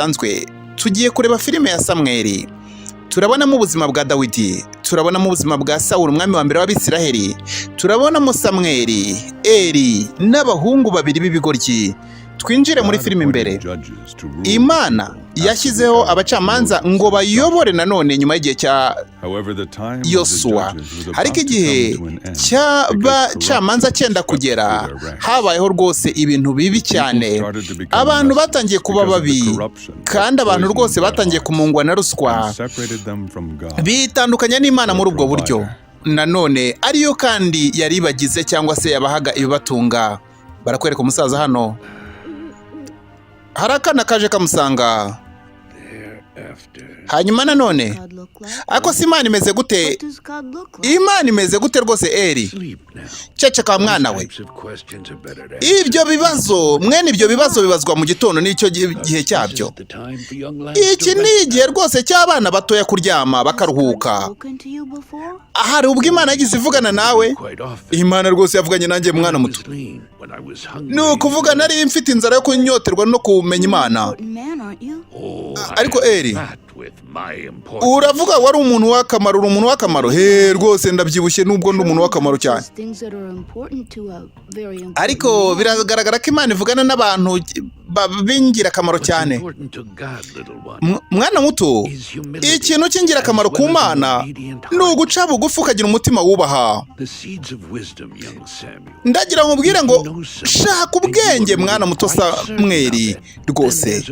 Bisanzwe tugiye kureba filime ya Samweli. Turabonamo ubuzima bwa Dawidi, turabonamo ubuzima bwa Sawuli, umwami wa mbere w'Abisiraheli, turabonamo Samweli, Eri n'abahungu babiri b'ibigoryi. Twinjire muri filime imbere. Imana yashyizeho abacamanza ngo bayobore nanone nyuma y'igihe cya Yosuwa, ariko igihe cy'abacamanza cyenda kugera, habayeho rwose ibintu bibi cyane. Abantu batangiye kuba babi, kandi abantu rwose batangiye kumungwa na ruswa, bitandukanya n'Imana muri ubwo buryo nanone ariyo kandi yari ibagize cyangwa se yabahaga ibibatunga. Barakwereka umusaza hano, hari akana kaje kamusanga. Hanyuma nanone, ariko si Imana imeze gute? Imana imeze gute rwose? Eri, ceceka mwana we. Ibyo bibazo, mwene ibyo bibazo bibazwa mu gitondo, n'icyo gihe cyabyo. Iki ni igihe rwose cy'abana batoya kuryama bakaruhuka. Hari ubwo Imana yagize ivugana nawe? Imana rwose yavuganye nanjye, mwana muto. Ni ukuvuga nari mfite inzara yo kunyoterwa no kumenya Imana. Ariko Eri, uravuga wari umuntu w'akamaro, uri umuntu w'akamaro he? Rwose ndabyibushye nubwo ndi umuntu w'akamaro cyane, ariko biragaragara ko Imana ivugana n'abantu b'ingirakamaro cyane. Mwana muto, ikintu cy'ingirakamaro ku Mana ni uguca bugufi, ukagira umutima wubaha. Ndagira ngo mubwire ngo shaka ubwenge, mwana muto Samweri, rwose.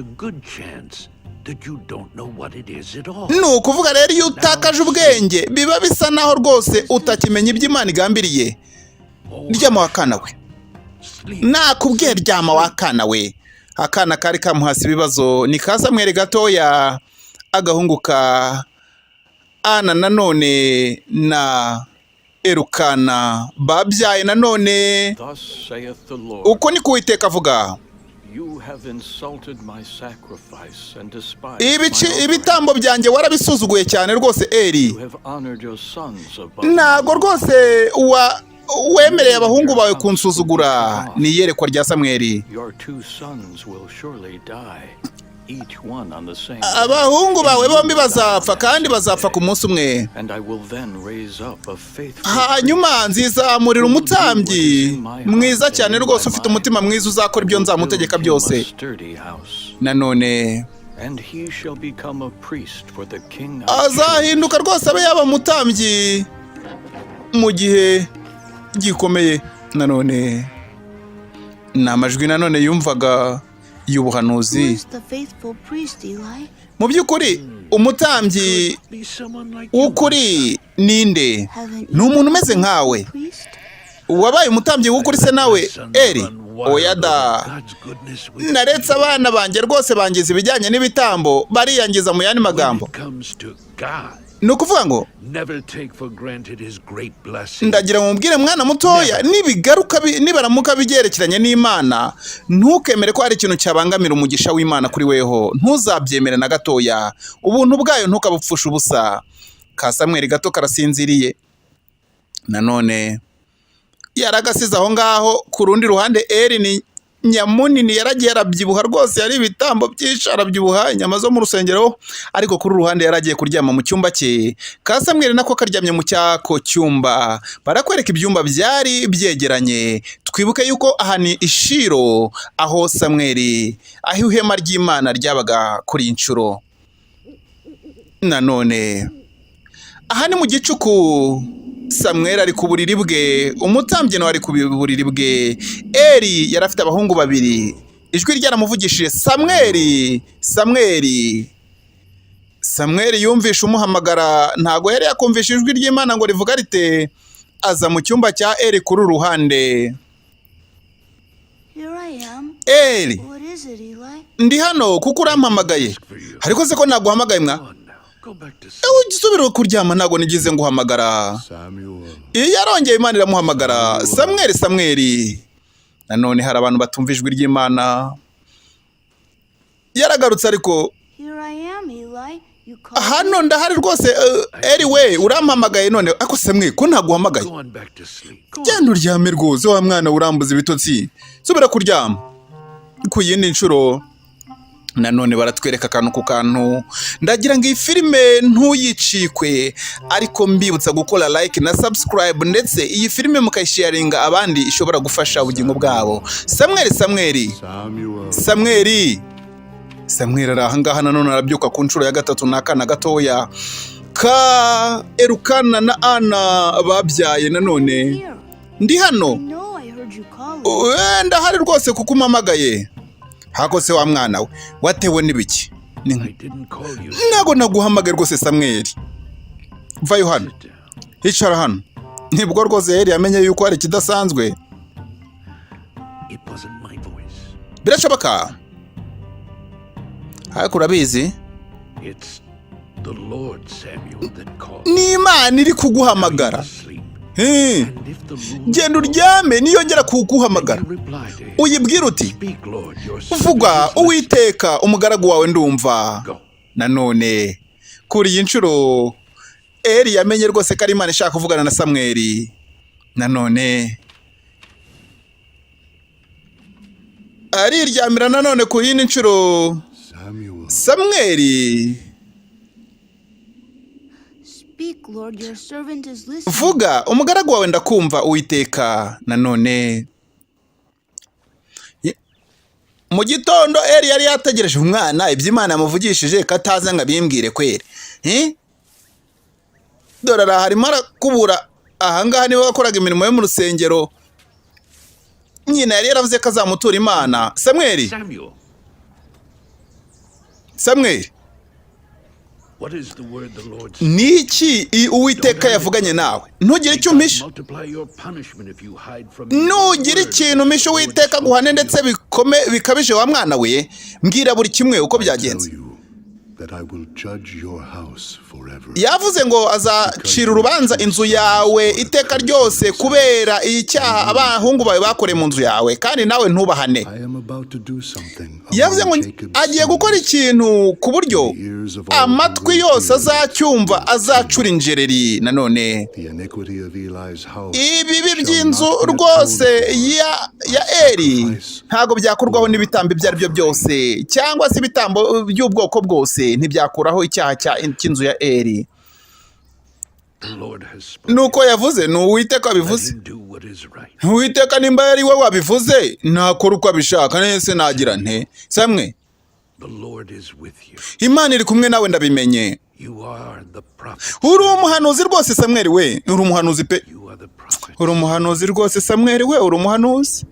Ni ukuvuga rero, iyo utakaje ubwenge, biba bisa naho rwose utakimenya ibyo Imana igambiriye. Ryama wakana we, nakubwiye ryama wakana we. Akana kari kamuhase ibibazo ni ka Samweli gatoya, agahungu ka Ana nanone na Erukana babyaye nanone. Thus saith the Lord, Uko ni Uwiteka avuga: You have insulted my sacrifice and despised my offering. Ibitambo byanjye warabisuzuguye cyane rwose, Eri. You have honored your sons above Ntabwo me. rwose wa wemereye abahungu bawe kunsuzugura. Ni iyerekwa rya Samweli. Your two sons will surely die, each one on the same day. Abahungu bawe bombi bazapfa, kandi bazapfa ku munsi umwe. And I will then raise up a faithful Hanyuma nzizamurira umutambyi mwiza cyane rwose, ufite umutima mwiza, uzakora ibyo nzamutegeka byose. A sturdy house, Nanone and he shall become a priest for the king I choose. azahinduka rwose abe yaba umutambyi mu gihe gikomeye. Nanone ni amajwi nanone yumvaga y'ubuhanuzi. Who is the faithful priest, Eli? Mu by'ukuri, umutambyi Be someone like you. w'ukuri ninde? Haven't Ni umuntu umeze nkawe. priest? Wabaye umutambyi w'ukuri se nawe, Eri? Oya da. Naretse abana banjye rwose bangiza ibijyanye n'ibitambo, bariyangiza mu yandi magambo. Ni ukuvuga ngo ndagira ngo mubwire, mwana mutoya, nibigaruka nibaramuka bigerekeranye n'Imana, ntukemere ko hari ikintu cyabangamira umugisha w'Imana kuri weho. Ntuzabyemere na gatoya. Ubuntu bwayo ntukabupfushe ubusa. Ka Samweli gato karasinziriye nanone, yaragasize aho ngaho. Ku rundi ruhande, Eri ni nyamunini, yaragiye arabyibuha rwose, yari ibitambo byinshi, arabyibuha, inyama zo mu rusengero. Ariko kuri uru ruhande yaragiye kuryama mu cyumba cye, ka Samweli nako karyamye mu cyako cyumba. Barakwereka ibyumba byari byegeranye. Twibuke yuko aha ni Ishiro, aho Samweli, aho ihema ry'Imana ryabaga. Kuri iyi nshuro nanone aha ni mu gicuku. Samweli ari ku buriri bwe, umutambyi nawe ari ku buriri bwe. Eri yari afite abahungu babiri. Ijwi ryaramuvugishije: "Samweli, Samweli." Samweli yumvishe umuhamagara, ntago yari yakumvisha ijwi ry'Imana ngo rivuga rite. Aza mu cyumba cya Eri kuri uru ruhande. Here I am. Eri. What is it, Eli? Ndi hano kuko urampamagaye. Ariko se ko naguhamagaye mwa? Ujya kuryama, ntabwo nigize nguhamagara. Iyo yarongeye, Imana iramuhamagara: "Samweli, Samweli." Nanone hari abantu batumva ijwi ry'Imana. Yaragarutse ariko. Here I am, Eli. You called Hano ndahari rwose, Eri we, urampamagaye none. Ariko Samweli, ko ntaguhamagaye? Genda uryame rwose wa mwana, urambuza ibitotsi, subira kuryama. Ku yindi nshuro. Nanone baratwereka akantu ku kantu. Ndagira ngo iyi filime ntuyicikwe, ariko mbibutsa gukora like na subscribe, ndetse iyi filime mukayisharinga abandi, ishobora gufasha ubugingo bwabo. Samweli, Samweli! Samuel. Samweli, Samweli ari ahangaha. Nanone arabyuka ku nshuro ya gatatu. Ni akana gatoya ka Erukana na Ana babyaye nanone. Here. Ndi hano. I know I heard you calling. Wenda hari rwose kuko umpamagaye. Hako se wa mwana we, watewe n'ibiki? I didn't call you. Ntabwo naguhamagaye rwose. Samweli, vayo hano. Sit down. Icara hano. Nibwo rwose yari yamenye yuko hari ikidasanzwe. It wasn't my voice. Birashoboka, ariko urabizi. It's the Lord, Samuel, that called. Ni Imana iri kuguhamagara. Sleep. Eh, And if the Lord genda uryame, niyongera kuguhamagara you reply to him, uyibwire uti: "Speak, Lord, your servant "Vuga, is listening." Uwiteka, umugaragu wawe ndumva." Go. Nanone kuri iyi nshuro Eri yamenye rwose ko ari Imana ishaka kuvugana na Samweli. Nanone ariryamira. Nanone ku yindi nshuro. Samuel. Samweli! Speak, Lord, your servant is listening. Vuga, umugaragu wawe ndakumva, Uwiteka. Nanone mu gitondo Eri yari yategereje umwana, ibyo Imana yamuvugishije ko ataza ngo abimbwire kweri. Eh? Dore araha arimo arakubura ahangaha. Niwe wakoraga imirimo yo mu rusengero. Nyina yari yaravuze ko azamutura Imana. Samweli! Samuel, Samweli! what is the word the Lord said? Ni iki Uwiteka yavuganye nawe? Ntugire icyo umpisha. Multiply your punishment if you hide from me Nugira the word ikintu umpisha, the Lord Uwiteka spoke aguhane to you. ndetse bikome bikabije. Wa mwana we, mbwira buri kimwe uko Tell byagenze. you that I will judge your house forever. Yavuze ngo azacira urubanza inzu yawe iteka ryose kubera icyaha abahungu bawe bakoreye mu nzu yawe, kandi nawe ntubahane. I am about to do something Yavuze ngo among Jacob's agiye gukora sons. ikintu ku buryo amatwi yose azacyumva azacura injereri. Nanone The iniquity of Eli's house ibibi shall by'inzu not be rwose atoned for. ya Eri ntabwo byakurwaho n'ibitambo ibyo ari byo byose, cyangwa se ibitambo by'ubwoko bwose ntibyakuraho icyaha cy'inzu ya Eri. The Lord has spoken. Nuko yavuze, ni Uwiteka Let wabivuze. him do what is right. Uwiteka nimba yari we wabivuze, ntakora uko abishaka. Nese nagira nte, Samwe? The Lord is with you. Imana iri kumwe nawe, ndabimenye. You are the prophet. Uri umuhanuzi rwose, Samweli we, uri umuhanuzi pe. You are the prophet. Uri umuhanuzi rwose, Samweli we, uri umuhanuzi.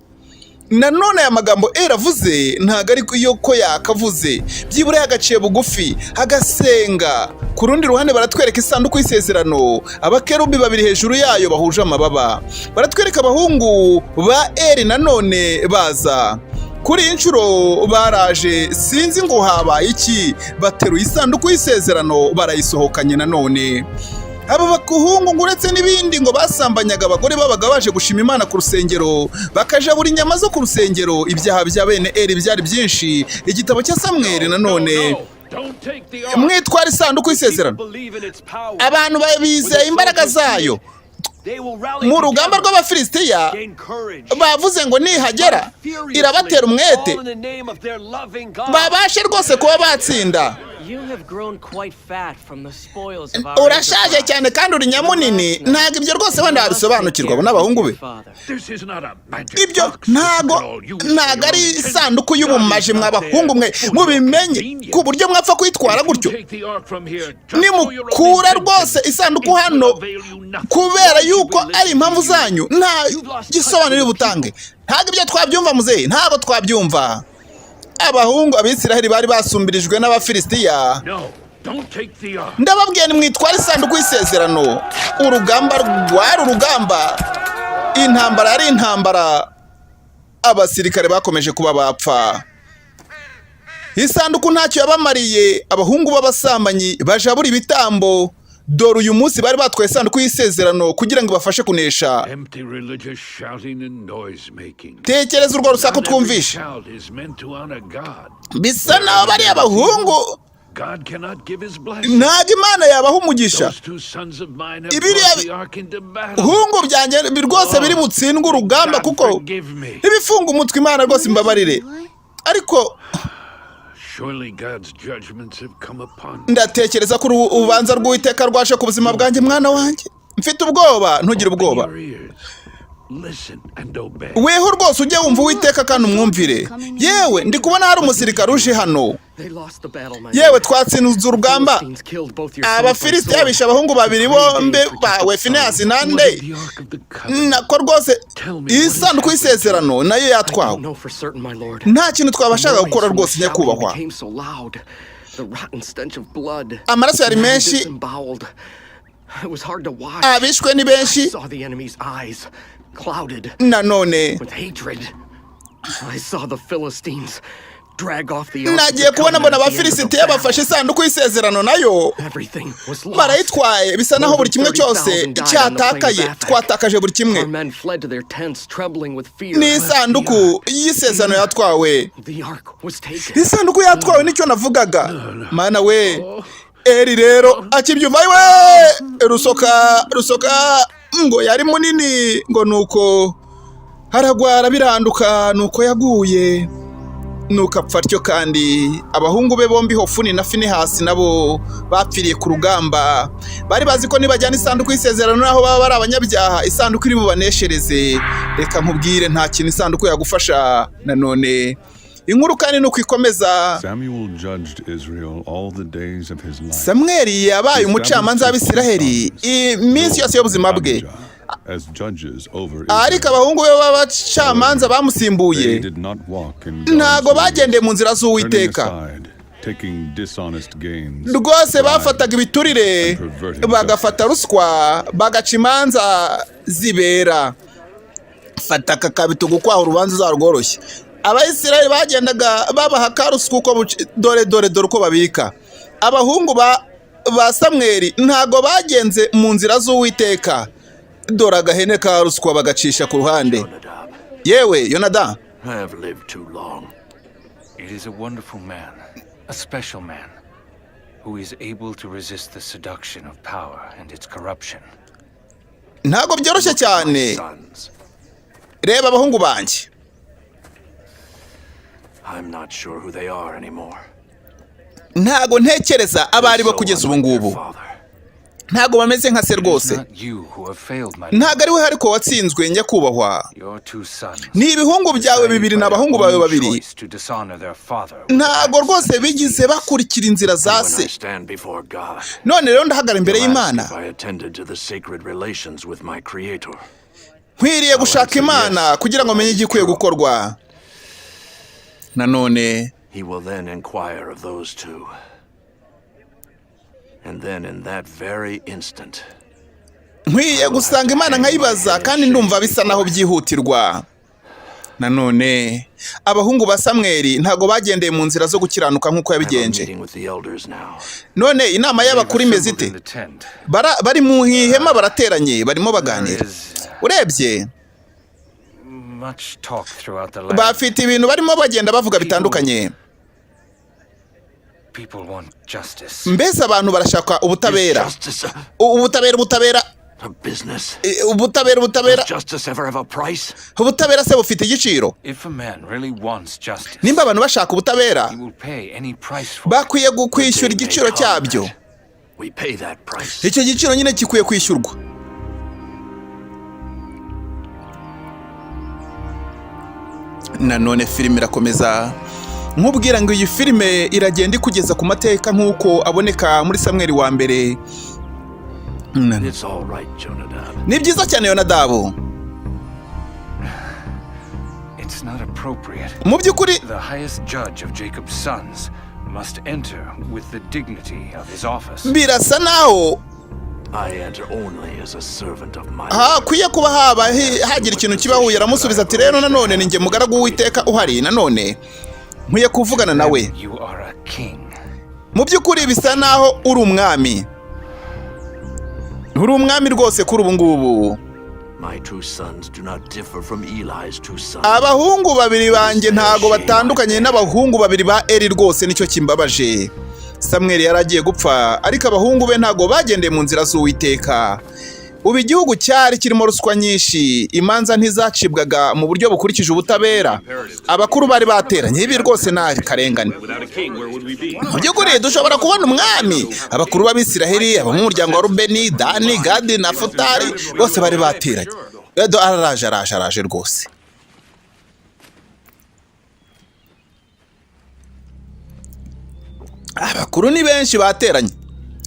Nanone aya magambo Eri avuze ntabwo ari yo ko yakavuze, byibura yagaciye bugufi agasenga. Ku rundi ruhande baratwereka isanduku y'isezerano, abakerubi babiri hejuru yayo bahuje amababa. Baratwereka abahungu ba Eri nanone baza. Kuri iyi nshuro baraje, sinzi ngo habaye iki, bateruye isanduku y'isezerano barayisohokanye. Nanone aba bakuhungu ngo uretse n'ibindi ngo basambanyaga abagore babaga baje gushima Imana ku rusengero, bakajabura inyama zo ku rusengero. Ibyaha bya bene Eri byari byinshi. Igitabo cya Samweli nanone. No, don't take the ark. Mwitwara isanduku y'isezerano. Believe in its power. Abantu bizeye imbaraga zayo. They will rally Mu rugamba together, rw'Abafilisitiya gain courage, bavuze ngo nihagera irabatera umwete, all in the name of their loving God. babashe rwose kuba batsinda. You have grown quite fat from the spoils of our Urashaje enterprise. cyane kandi uri nyamunini, ntabwo ibyo rwose wenda wabisobanukirwa. Abo ni abahungu be. Father. This is not a magic Ibyo box that you ntago can all use for ntago your ari own intents. isanduku y'ubumaji, God is mwa not bahungu mwe, there for your mubimenye convenience. ku buryo mwapfa kwitwara If you gutyo. take the ark from here just for your own Nimukura intentions, rwose isanduku it will hano avail you nothing. kubera yuko ari impamvu zanyu, nta gisobanuro iri butange. Ntabwo ibyo twabyumva, muzehe, ntabwo twabyumva. Abahungu Abisiraheli bari basumbirijwe n'Abafilisitiya. No, don't take the ark. Ndababwiye nimwitware isanduku y'isezerano. Urugamba rwari urugamba, intambara yari intambara, abasirikare bakomeje kuba bapfa. Isanduku ntacyo yabamariye. Abahungu b'abasambanyi bajabura ibitambo, dore uyu munsi bari batwaye isanduku y'isezerano kugira ngo ibafashe kunesha. Empty religious shouting and noise making. Tekereza urwo rusaku Not every twumvishe. shout is meant to honor God. Bisa naho bariya bahungu God cannot give his blessing. ntabwo Imana yabaha umugisha. Those two sons of mine have Ibiriya brought the ark into battle. hungu byanjye rwose biri butsindwe urugamba God kuko forgive me. ibifunga umutwe. Imana rwose imbabarire. Eli? Ariko Surely God's judgments have come upon me. Ndatekereza ko urubanza rw'Uwiteka rwaje ku buzima bwanjye. Mwana wanjye, mfite ubwoba. Ntugire ubwoba. Open your ears. Listen and obey. Weho rwose ujye wumva Uwiteka kandi umwumvire. Yewe, ndi kubona hari umusirikare uje hano. They lost the battle, my Yewe, lord. twatsinze urugamba. Philistines killed both your sons by Abafilisitiya sword. bishe abahungu babiri bombi bawe, Finehasi nande. The Ark of the Covenant. Nako rwose iyi sanduku y'isezerano nayo I yatwawe. don't know for certain, my lord. Nta kintu twabashaga The gukora noise from rwose, the shouting nyakubahwa. became so loud. The rotten stench of blood. Amaraso yari Man menshi. disemboweled. It was hard to watch. Abishwe ni benshi. I saw the enemy's eyes clouded Nanone with hatred. I saw the Philistines drag off the Ark of nagiye the kubona mbona Covenant at the end of the Abafilisitiya battle. bafashe isanduku y'isezerano nayo Everything was lost. barayitwaye. Bisa naho buri kimwe cyose cyatakaye, twatakaje buri kimwe. Our men fled to their tents, trembling with fear. N'isanduku y'isezerano yatwawe. The ark was taken. Isanduku yatwawe, nicyo navugaga. Mana we! Eri rero akibyumva, we rusoka rusoka ngo yari munini, ngo nuko haragwara biranduka, nuko yaguye, nuko apfa atyo. Kandi abahungu be bombi, Hofuni na Finehasi, nabo bapfiriye ku rugamba. Bari bazi ko nibajyana isanduku y'isezerano, naho baba bari abanyabyaha, isanduku iri bubaneshereze. Reka nkubwire, nta kintu isanduku yagufasha. Nanone inkuru kandi ni uko ikomeza. Samuel judged Israel all the days of his life. Samweli yabaye umucamanza w'Abisiraheli iminsi yose y'ubuzima bwe. As judges over Ariko Israel. abahungu be b'abacamanza bamusimbuye They did not walk in God's ntago ways, bagendeye mu nzira turning z'Uwiteka. aside, taking dishonest gains, Rwose bribes, bafataga ibiturire, bagafata ruswa, bagaca imanza zibera. Fata aka kabito gukwaha, urubanza uzarworoshye. Abayisiraheli bagendaga babaha ka ruswa uko dore dore dore uko babika. Abahungu ba Samweli ntago bagenze mu nzira z'Uwiteka. Dore agahene ka ruswa bagacisha ku ruhande. Jonadab, Yewe Yonada. I have lived too long. It is a wonderful man, a special man, who is able to resist the seduction of power and its corruption. Ntago byoroshye cyane. Sons, Reba abahungu banjye. I'm not sure who they are anymore. Ntago ntekereza abo ari bo So kugeza ubu unlike their ngubu. father. Ntago bameze nka se It is rwose. not you who have failed, my lord. Ntago ari we ariko watsinzwe, nyakubahwa. Your two sons Ni ibihungu byawe decided bibiri, by ni their abahungu bawe own babiri. choice to dishonor their father with Ntago acts rwose and bigize deeds. bakurikira inzira za When I se. stand before God, None rero ndahagara imbere he'll ask y'Imana, if I attended to the sacred relations with my Creator. nkwiriye gushaka Imana kugira ngo menye igikwiye gukorwa. Nanone He will then inquire of those two. And then in that very instant, nkwiye gusanga Imana nkayibaza, kandi ndumva bisa naho byihutirwa. Nanone abahungu ba Samweli ntago bagendeye mu nzira zo gukiranuka nk'uko I have a yabigenje. meeting with the elders now. None inama They've y'abakuru imeze assembled ite? in the tent. Bari mu ihema, barateranye, barimo There baganira. is Urebye much talk throughout the land. bafite ibintu barimo bagenda bavuga bitandukanye. People want justice. Mbese abantu barashaka ubutabera. Justice Ubutabera, ubutabera. a business? Ubutabera, ubutabera. Does justice ever have a price? Ubutabera se bufite igiciro? If a man really wants justice, Nimba abantu bashaka ubutabera, he will pay any price for it. bakwiye The kwishyura day may igiciro come cyabyo. that we pay that price. Icyo giciro nyine gikwiye kwishyurwa. Nanone filime irakomeza, nkubwira ngo iyi filime iragenda ikugeza ku mateka nk'uko aboneka muri Samweli wa mbere. It's all right, Jonadab. Ni byiza cyane, Yonadabu. It's not appropriate. Mu by'ukuri The highest judge of Jacob's sons must enter with the dignity of his office. Birasa naho I enter only as a servant of my Lord. hakwiye kuba haba hagira ikintu kibaho. Aramusubiza ati: "Rero nanone ni njye mugaragu w'Uwiteka uhari, nanone nkwiye kuvugana nawe." Then you are a king. Mu by'ukuri bisa naho uri umwami, uri umwami rwose kuri ubu ngubu. My two sons do not differ from Eli's two sons. Abahungu babiri banjye ntago batandukanye n'abahungu babiri ba Eri rwose, nicyo kimbabaje. Samweli yari agiye gupfa, ariko abahungu be ntago bagendeye mu nzira z'Uwiteka. Ubu igihugu cyari kirimo ruswa nyinshi, imanza ntizacibwaga mu buryo bukurikije ubutabera. Abakuru bari bateranye, ibi rwose nta karengane. Mu by'ukuri dushobora kubona umwami. Abakuru b'Abisiraheli, abo mu muryango wa Rubeni, Dani, Gadi na Futari, bose bari bateranye. Edo araje, araje, araje rwose. Abakuru ni benshi bateranye,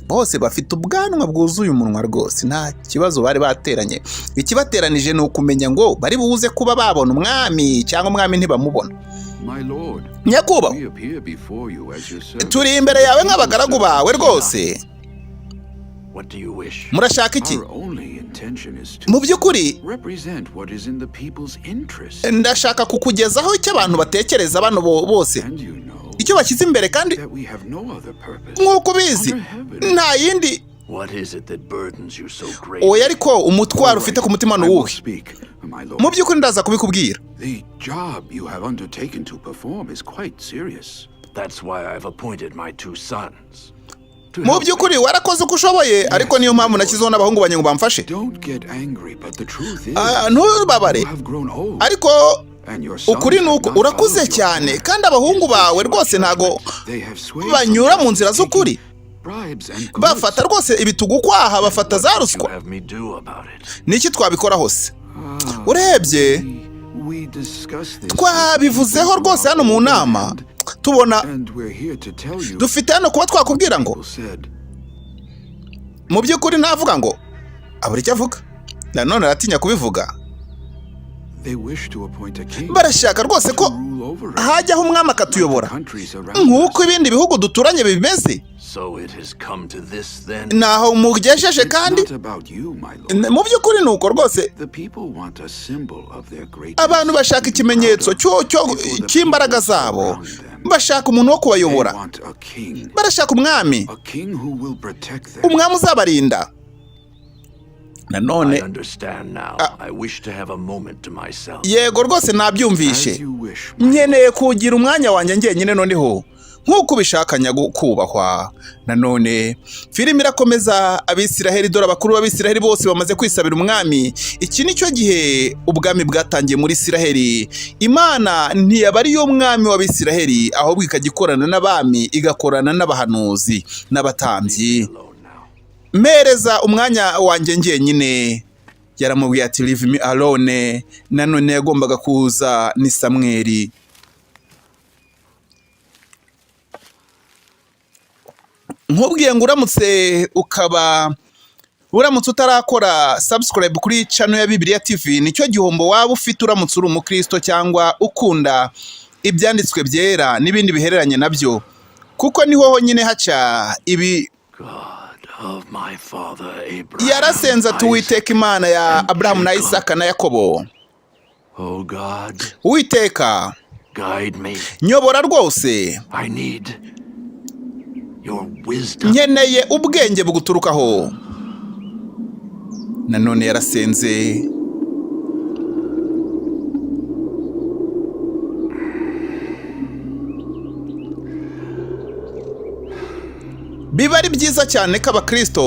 bose bafite ubwanwa bwuzuye umunwa rwose, nta kibazo bari bateranye. Ikibateranije ni ukumenya ngo bari buze kuba babona umwami cyangwa umwami ntibamubona. My lord, Nyakubahwa, we appear before you as your servants. turi imbere yawe nk'abagaragu bawe rwose. What do you wish? Murashaka iki? Our only intention is to Mu by'ukuri represent what is in the people's interest. ndashaka kukugezaho icyo abantu batekereza bano bose, And you know icyo bashyize imbere, kandi that we have no other purpose nk'uko ubizi under heaven. nta yindi. What is it that burdens you so greatly? Oya, ariko umutwaro ufite ku mutima ni I will uwuhe? speak, my lord. Mu by'ukuri ndaza kubikubwira. The job you have undertaken to perform is quite serious. That's why I've appointed my two sons. To Mu help me. by'ukuri warakoze uko ushoboye, ariko niyo mpamvu nashyizeho n'abahungu banjye ngo bamfashe. Don't get angry, but the truth is Ah, ntubabare, you have grown old, ariko and your sons ukuri ni have uko not urakuze followed your cyane, path. kandi abahungu bawe rwose ntago They have swayed banyura from mu nzira justice, z'ukuri. taking bribes and goods. Bafata rwose ibitugu kwaha, bafata za What would ruswa. you have me do about it? Niki twabikora hose? Urebye We discussed this twabivuzeho rwose hano mu nama, tubona and we're here to tell you dufite hano kuba twakubwira ngo people said mu by'ukuri navuga ngo abura icyo avuga, nanone aratinya kubivuga. they wish to appoint a king Barashaka rwose ko to rule over us, hajyaho umwami akatuyobora countries around nk'uko us. ibindi bihugu duturanye bimeze. So it has come to this then? Naho mugejeje It's kandi not about you, my lord. mu by'ukuri ni uko rwose. The people want a symbol of their greatness Abantu bashaka to be proud ikimenyetso of before the cy'imbaraga people zabo, around them. bashaka umuntu wo They kubayobora. want a king, Barashaka umwami, a king who will protect them. umwami uzabarinda. I Nanone understand now. I wish to have a moment to myself. yego rwose As nabyumvishe, you wish, my lord. nkeneye kugira umwanya wanjye njyenyine noneho nk'uko ubishaka nyakubahwa. Nanone filime irakomeza. Abisiraheli, dore abakuru b'Abisiraheli bose bamaze kwisabira umwami. Iki ni cyo gihe ubwami bwatangiye muri Isiraheli. Imana ntiyaba ariyo mwami w'Abisiraheli, ahubwo ikajya ikorana n'abami, igakorana n'abahanuzi n'abatambyi. Alone now. Mpereza umwanya wanjye njyenyine. Yaramubwiye ati leave me alone. Nanone yagombaga kuza ni Samweli. Nkubwiye ngo uramutse ukaba uramutse utarakora subscribe kuri channel ya Bibiliya TV, nicyo gihombo waba ufite uramutse uri umukristo cyangwa ukunda ibyanditswe byera n'ibindi bihereranye nabyo, kuko niho honyine haca ibi. God of my father Abraham, Yarasenze ati Isaac, Uwiteka Imana ya and Aburahamu na Jacob. Isaka na Yakobo, Oh God, Uwiteka guide me. nyobora rwose. I need your wisdom. Nkeneye ubwenge buguturukaho. Nanone yarasenze. Biba ari byiza cyane ko abakristo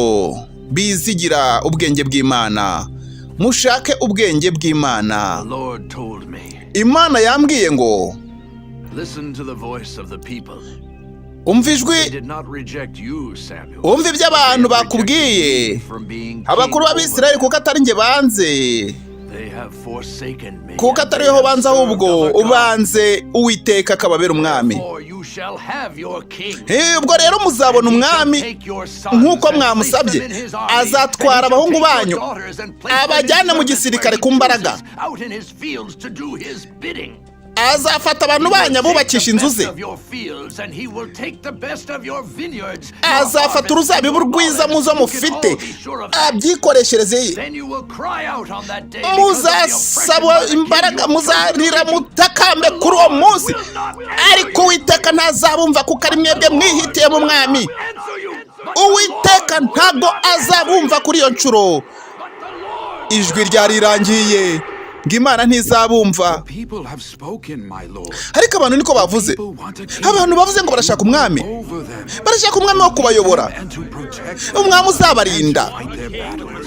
bizigira ubwenge bw'Imana. Mushake ubwenge bw'Imana. The Lord told me, Imana yambwiye ngo listen to the voice of the people. umva ijwi, They did not reject you, Samuel. umva ibyo abantu They have rejected bakubwiye me from being king abakuru over b'Abisirayeli, them. kuko atari njye banze, They have forsaken me. kuko and atari they ho have banze, served ahubwo other gods. ubanze Uwiteka akababera umwami. Therefore you shall have your king. Ubwo rero muzabona And he shall umwami take your sons nk'uko and place mwamusabye. them in his army, Azatwara and he shall abahungu take your banyu, daughters and place them in abajyane mu service gisirikare where he ku mbaraga. chooses, out in his fields to do his bidding. Azafata abantu He will banyu take abubakisha the inzu best ze. of your fields, and he will take the best of your vineyards, your Azafata harvest, uruzabibu and your rwiza olives. muzo You can mufite, all be sure of that. abyikoreshereze. Then you will cry out on that day because of the oppression Muzasaba by the king imbaraga, you have chosen to muzarira lead you. mutakambe The kuri uwo Lord munsi, will not answer ariko you. Uwiteka ntazabumva kuko ari mwebwe mwihitiyemo umwami. Answer you, but the Uwiteka Lord will ntabwo not answer azabumva you. kuri iyo nshuro. But the Lord Ijwi ryarirangiye. Ngo Imana ntizabumva. People have spoken, my lord. Ariko abantu niko bavuze. People want a king Abantu bavuze ngo barashaka umwami, over them barashaka umwami wo kubayobora, and to protect umwami uzabarinda. fight their battles.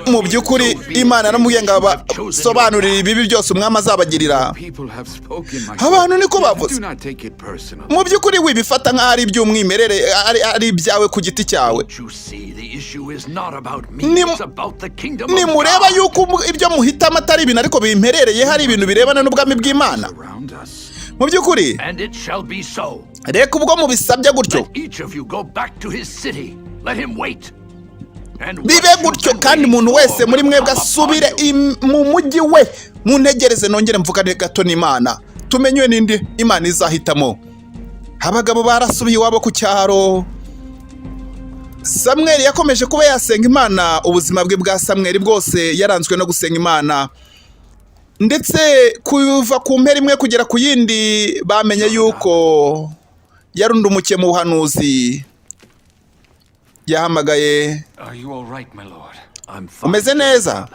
Mu by'ukuri Imana yaramubwiye ngo abasobanurire ibibi byose umwami azabagirira. People have spoken, my Abantu lord. niko bavuze. Do not take it personally. Mu by'ukuri wibifata nk'aho ari iby'umwimerere, ari ibyawe ku giti cyawe. Don't you see the issue is not about me, it's about the kingdom of Nimureba God. yuko ibyo muhitamo atari ibintu ariko bimperereye, hari ibintu birebana n'ubwami bw'Imana. Around us. Mu by'ukuri, And it shall be so. reka ubwo mubisabye gutyo, Let each of you go back to his city. Let him wait. And what bibe you've gutyo, been kandi waiting umuntu for wese muri will mwebwe come upon asubire you. mu mujyi we. Muntegereze nongere mvugane gato n'Imana, tumenywe n'indi Imana izahitamo. Abagabo barasubiye iwabo ku cyaro. Samweli yakomeje kuba yasenga Imana. Ubuzima bwe bwa Samweli bwose yaranzwe no gusenga Imana, ndetse kuva ku mpera imwe kugera ku yindi bamenye yuko yarundumukiye mu buhanuzi. Yahamagaye. Are you all right, my lord? I'm fine. Umeze neza?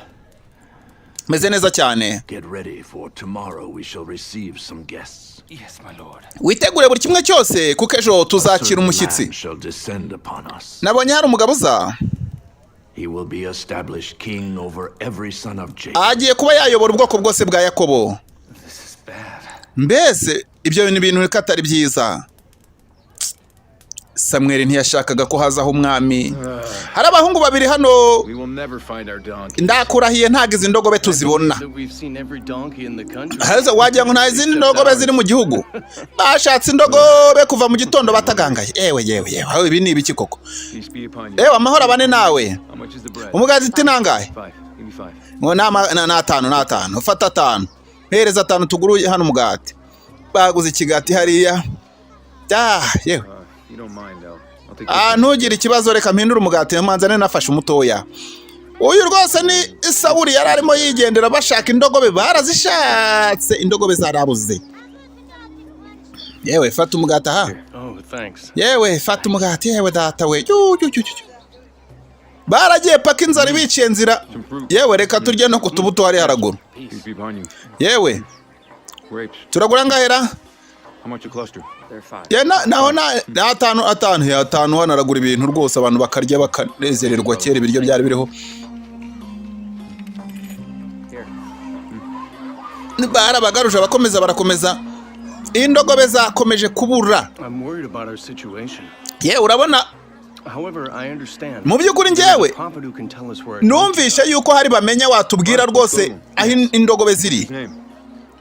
Umeze neza cyane. Get ready, for tomorrow we shall receive some guests. Yes, my lord. Witegure buri kimwe cyose, kuko ejo A tuzakira certain umushyitsi. man shall descend upon us. Nabonye hari umugabo uza. He will be established king over every son of Jacob. Agiye kuba yayobora ubwoko bwose bwa Yakobo. This is bad. Mbese ibyo ni ibintu ko atari byiza. Samweli ntiyashakaga ko hazaho umwami. Hari abahungu babiri hano. We will never find our donkey. Ndakurahiye, ntabwo izi ndogobe tuzibona. That we've seen every donkey in the country. Haza wagira ngo nta izindi ndogobe ziri mu gihugu. Bashatse indogobe kuva mu gitondo batagangaye. Ewe yewe yewe, aho ibi ni ibiki koko? Peace be upon you. Ewe, amahoro abane nawe. How much is the bread? Umugati uti nangahe? Five. Give me five. Ngo ni atanu, ni atanu. Ufata atanu, mpereza atanu tuguru hano umugati. Baguze ikigati hariya. Ah, yewe. You don't mind though. I'll take Ah, ntugire ikibazo, reka mpindure umugati manzane nafashe umutoya. Uyu rwose ni Sawuli, yari arimo yigendera bashaka indogobe, barazishatse indogobe zarabuze. Yewe, fata umugati aha. Oh, thanks. Yewe, fata umugati. Yewe data we. Yu, yu, yu, yu. Baragiye paka inzara ibiciye nzira. Yewe, reka turye no ku tubuto hari haraguru. Peace be upon you. Yewe. Grapes. Turagura ngahera? How much a cluster? They're five. Ya, naho na atanu, atanu ya atanu. Hano aragura ibintu rwose, abantu bakarya bakanezererwa. Kera ibiryo byari biriho. Here. Barabagaruje, abakomeza barakomeza, indogobe zakomeje kubura. I'm worried about our situation. Yewe, urabona. However, I understand. Mu by'ukuri There is a njyewe prophet who can tell us where our numvishe yuko hari bamenya watubwira rwose aho indogobe ziri. Name.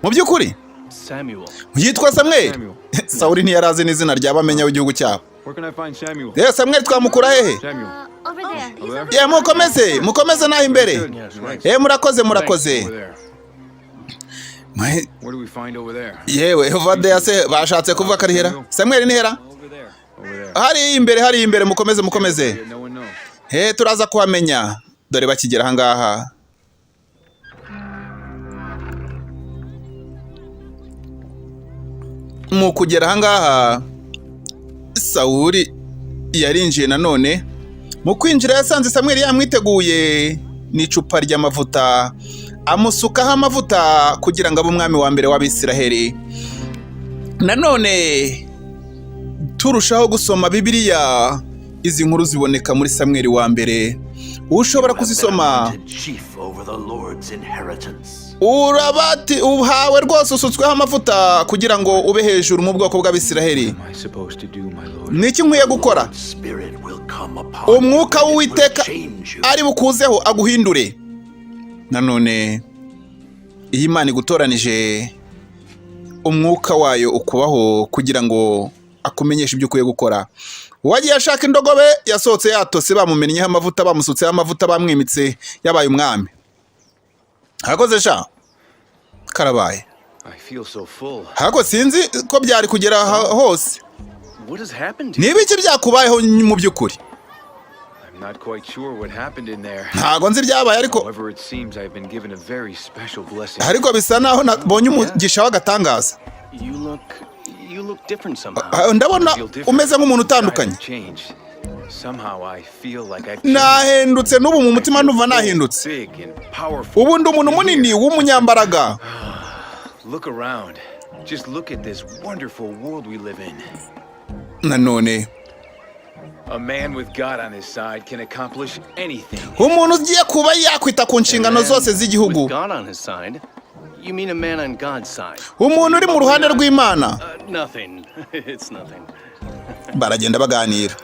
Mu by'ukuri, Samuel. yitwa Samweli. Samuel. Sawuli ntiyari azi n'izina rya bamenya w'igihugu cyabo. Where can I find Samuel? Yewe, Samweli twamukura hehe? Samuel. Over there. Over there? Ye, mukomeze, mukomeze naho imbere. Good. Yes, right. Ye, murakoze, murakoze. Over there. What do we find over there? Yewe, over se bashatse kuvuga ko ari hera. Samweli ni hera? Over there. Over there. Hari imbere, hari imbere, mukomeze, mukomeze. Yeah, no one knows. He, turaza kuhamenya. Dore bakigera ahangaha, mu kugera ahangaha, Sawuli yarinjiye nanone. Mu kwinjira yasanze Samweli yamwiteguye n'icupa ry'amavuta, amusukaho amavuta kugira ngo abe umwami wa mbere w'Abisiraheli. Nanone turushaho gusoma Bibiliya, izi nkuru ziboneka muri Samweli wa mbere, ushobora You have been kuzisoma. anointed chief over the Lord's inheritance. Urabati uhawe rwose, usutsweho amavuta kugira ngo ube hejuru mu bwoko bw'Abisiraheli. What am I supposed to do, my lord? Ni iki nkwiye gukora? Lord's Spirit will come upon Umwuka you and it will w'Uwiteka change you. ari bukuzeho aguhindure. Nanone iyo Imana igutoranije, umwuka wayo ukubaho kugira ngo akumenyeshe ibyo ukwiye gukora. Uwagiye ashaka indogobe yasohotse yatose, bamumennyeho amavuta, bamusutseho amavuta, bamwimitse, yabaye umwami. Hakoze sha karabaye. I feel so full. Hako sinzi ko byari kugera hose. What has happened to you? Niba iki byakubayeho mu by'ukuri? I'm not quite sure what happened in there. Ntago nzi ibyabaye, ariko However, it seems I've been given a very special blessing. ariko bisa naho nabonye umugisha w'agatangaza. You look different somehow. Ah, ndabona Feel different. umeze nk'umuntu utandukanye. I've changed. Somehow I feel like I've Nahindutse n'ubu mu mutima ndumva nahindutse. big and powerful. Ubu ndi umuntu munini w'umunyambaraga. Look around. Just look at this wonderful world we live in. Nanone A man with God on his side can accomplish anything. Umuntu ugiye kuba yakwita ku nshingano zose z'igihugu. With God on his side? You mean a man on God's side? Umuntu uri mu ruhande rw'Imana. Nothing. It's nothing. Baragenda baganira.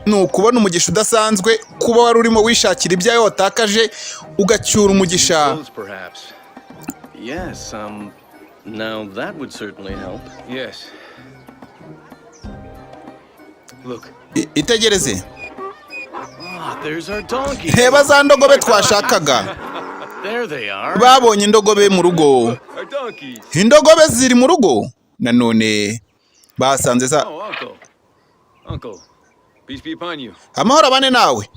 Ni ukubona umugisha udasanzwe, kuba wari urimo wishakira ibyawe watakaje, ugacyura umugisha. Clothes, perhaps. Yes, now that would certainly help. Yes. Look, Itegereze. Ah, there's our donkey. Reba za ndogobe twashakaga. There they are. Babonye indogobe mu rugo. Our donkeys. Indogobe ziri mu rugo. Nanone basanze za Oh, uncle. Uncle. Peace be upon you. Amahoro abane nawe.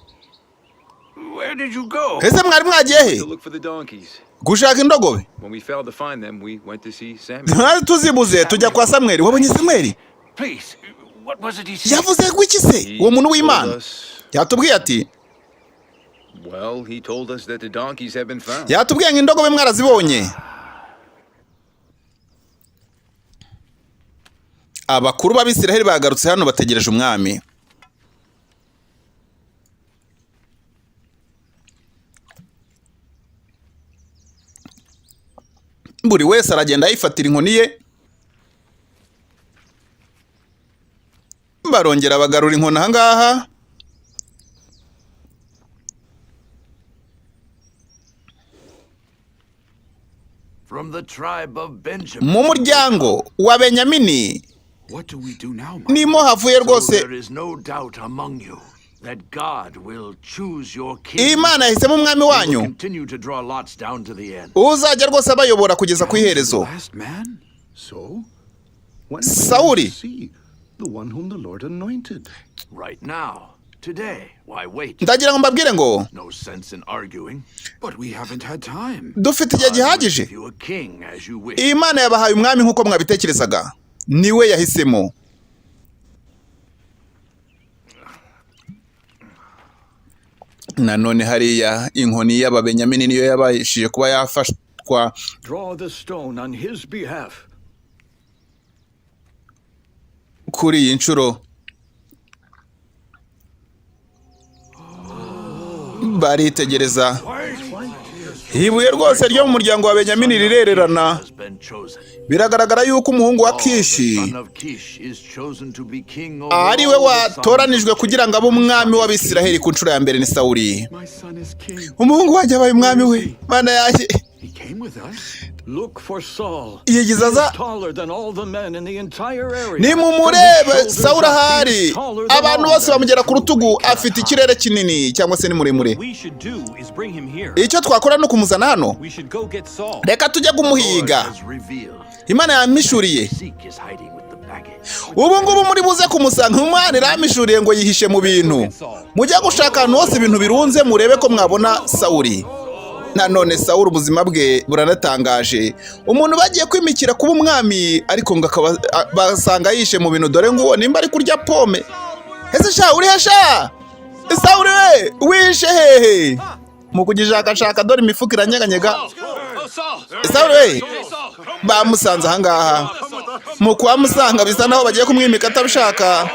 Where did you go? Ese mwari mwagiye he? To look for the donkeys. Gushaka indogobe. When we failed to find them, we went to see Samuel. Ntari tuzibuze tujya kwa Samweli. Wabonye Samweli? Please, what was it he said? Yavuze ngo iki se? He Uwo muntu told w'Imana yatubwiye ati Well, he told us that the donkeys have been found. Yatubwiye ngo indogobe mwarazibonye. Abakuru b'Abisiraheli bagarutse hano, bategereje umwami. Buri wese aragenda yifatira inkoni ye. Barongera bagarura inkoni ahangaha. From the tribe of Benjamin. Mu muryango wa Benyamini What do we do now, my nimo havuye So rwose. there is no doubt among you that God will choose your king. Imana yahisemo umwami He will wanyu continue to draw lots down to the end. uzajya rwose abayobora kugeza ku iherezo. last man? So? When Sauli. will we see the one whom the Lord anointed? Right now, today. Why wait? Ndagira ngo mbabwire ngo No sense in arguing. But we haven't had time. Dufite igihe God will gihagije. give you a king as you wish. Imana yabahaye umwami nk'uko mwabitekerezaga, niwe yahisemo. Nanone hariya inkoni y'Ababenyamini niyo yabashije kuba yafatwa. Draw the stone on his behalf. Kuri iyi nshuro baritegereza, ibuye rwose ryo mu muryango wa Benyamini rirererana. Has been chosen. Biragaragara yuko umuhungu wa The Kishi son of Kish is chosen to be king over ari we all the sons watoranijwe of kugira ngo abe umwami w'Abisiraheli ku nshuro ya mbere ni Sawuli. My son is king. Umuhungu wanjye abaye umwami we! Mana yanjye! He came with us. Look for Saul. Yigize aza. Taller than all the men in the entire area. Nimumurebe Sawuli ahari, abantu bose bamugera ku rutugu, afite ikirere kinini cyangwa se ni muremure. We should do is bring him here. Icyo twakora ni ukumuzana hano. We should go get Saul. Reka tujye Lord kumuhiga. has revealed. Imana yampishuriye. Seek is hiding with the baggage. Ubu ngubu muri buze kumusanga. Umwana irampishuriye ngo yihishe mu bintu. Mujye gushaka ahantu hose ibintu birunze, murebe ko mwabona Sawuli. Nanone Sawuli ubuzima bwe buranatangaje, umuntu bagiye kwimikira kuba umwami, ariko ngo akaba basanga yishe mu bintu. Dore nguwo nimba ari kurya pome. Ese sha, uri he sha Sawuli we? Wishe hehe mu kugishakashaka? Dore imifuka iranyeganyega. Sawuli we bamusanze ahangaha. Mu kuhamusanga bisa naho bagiye kumwimika atabishaka,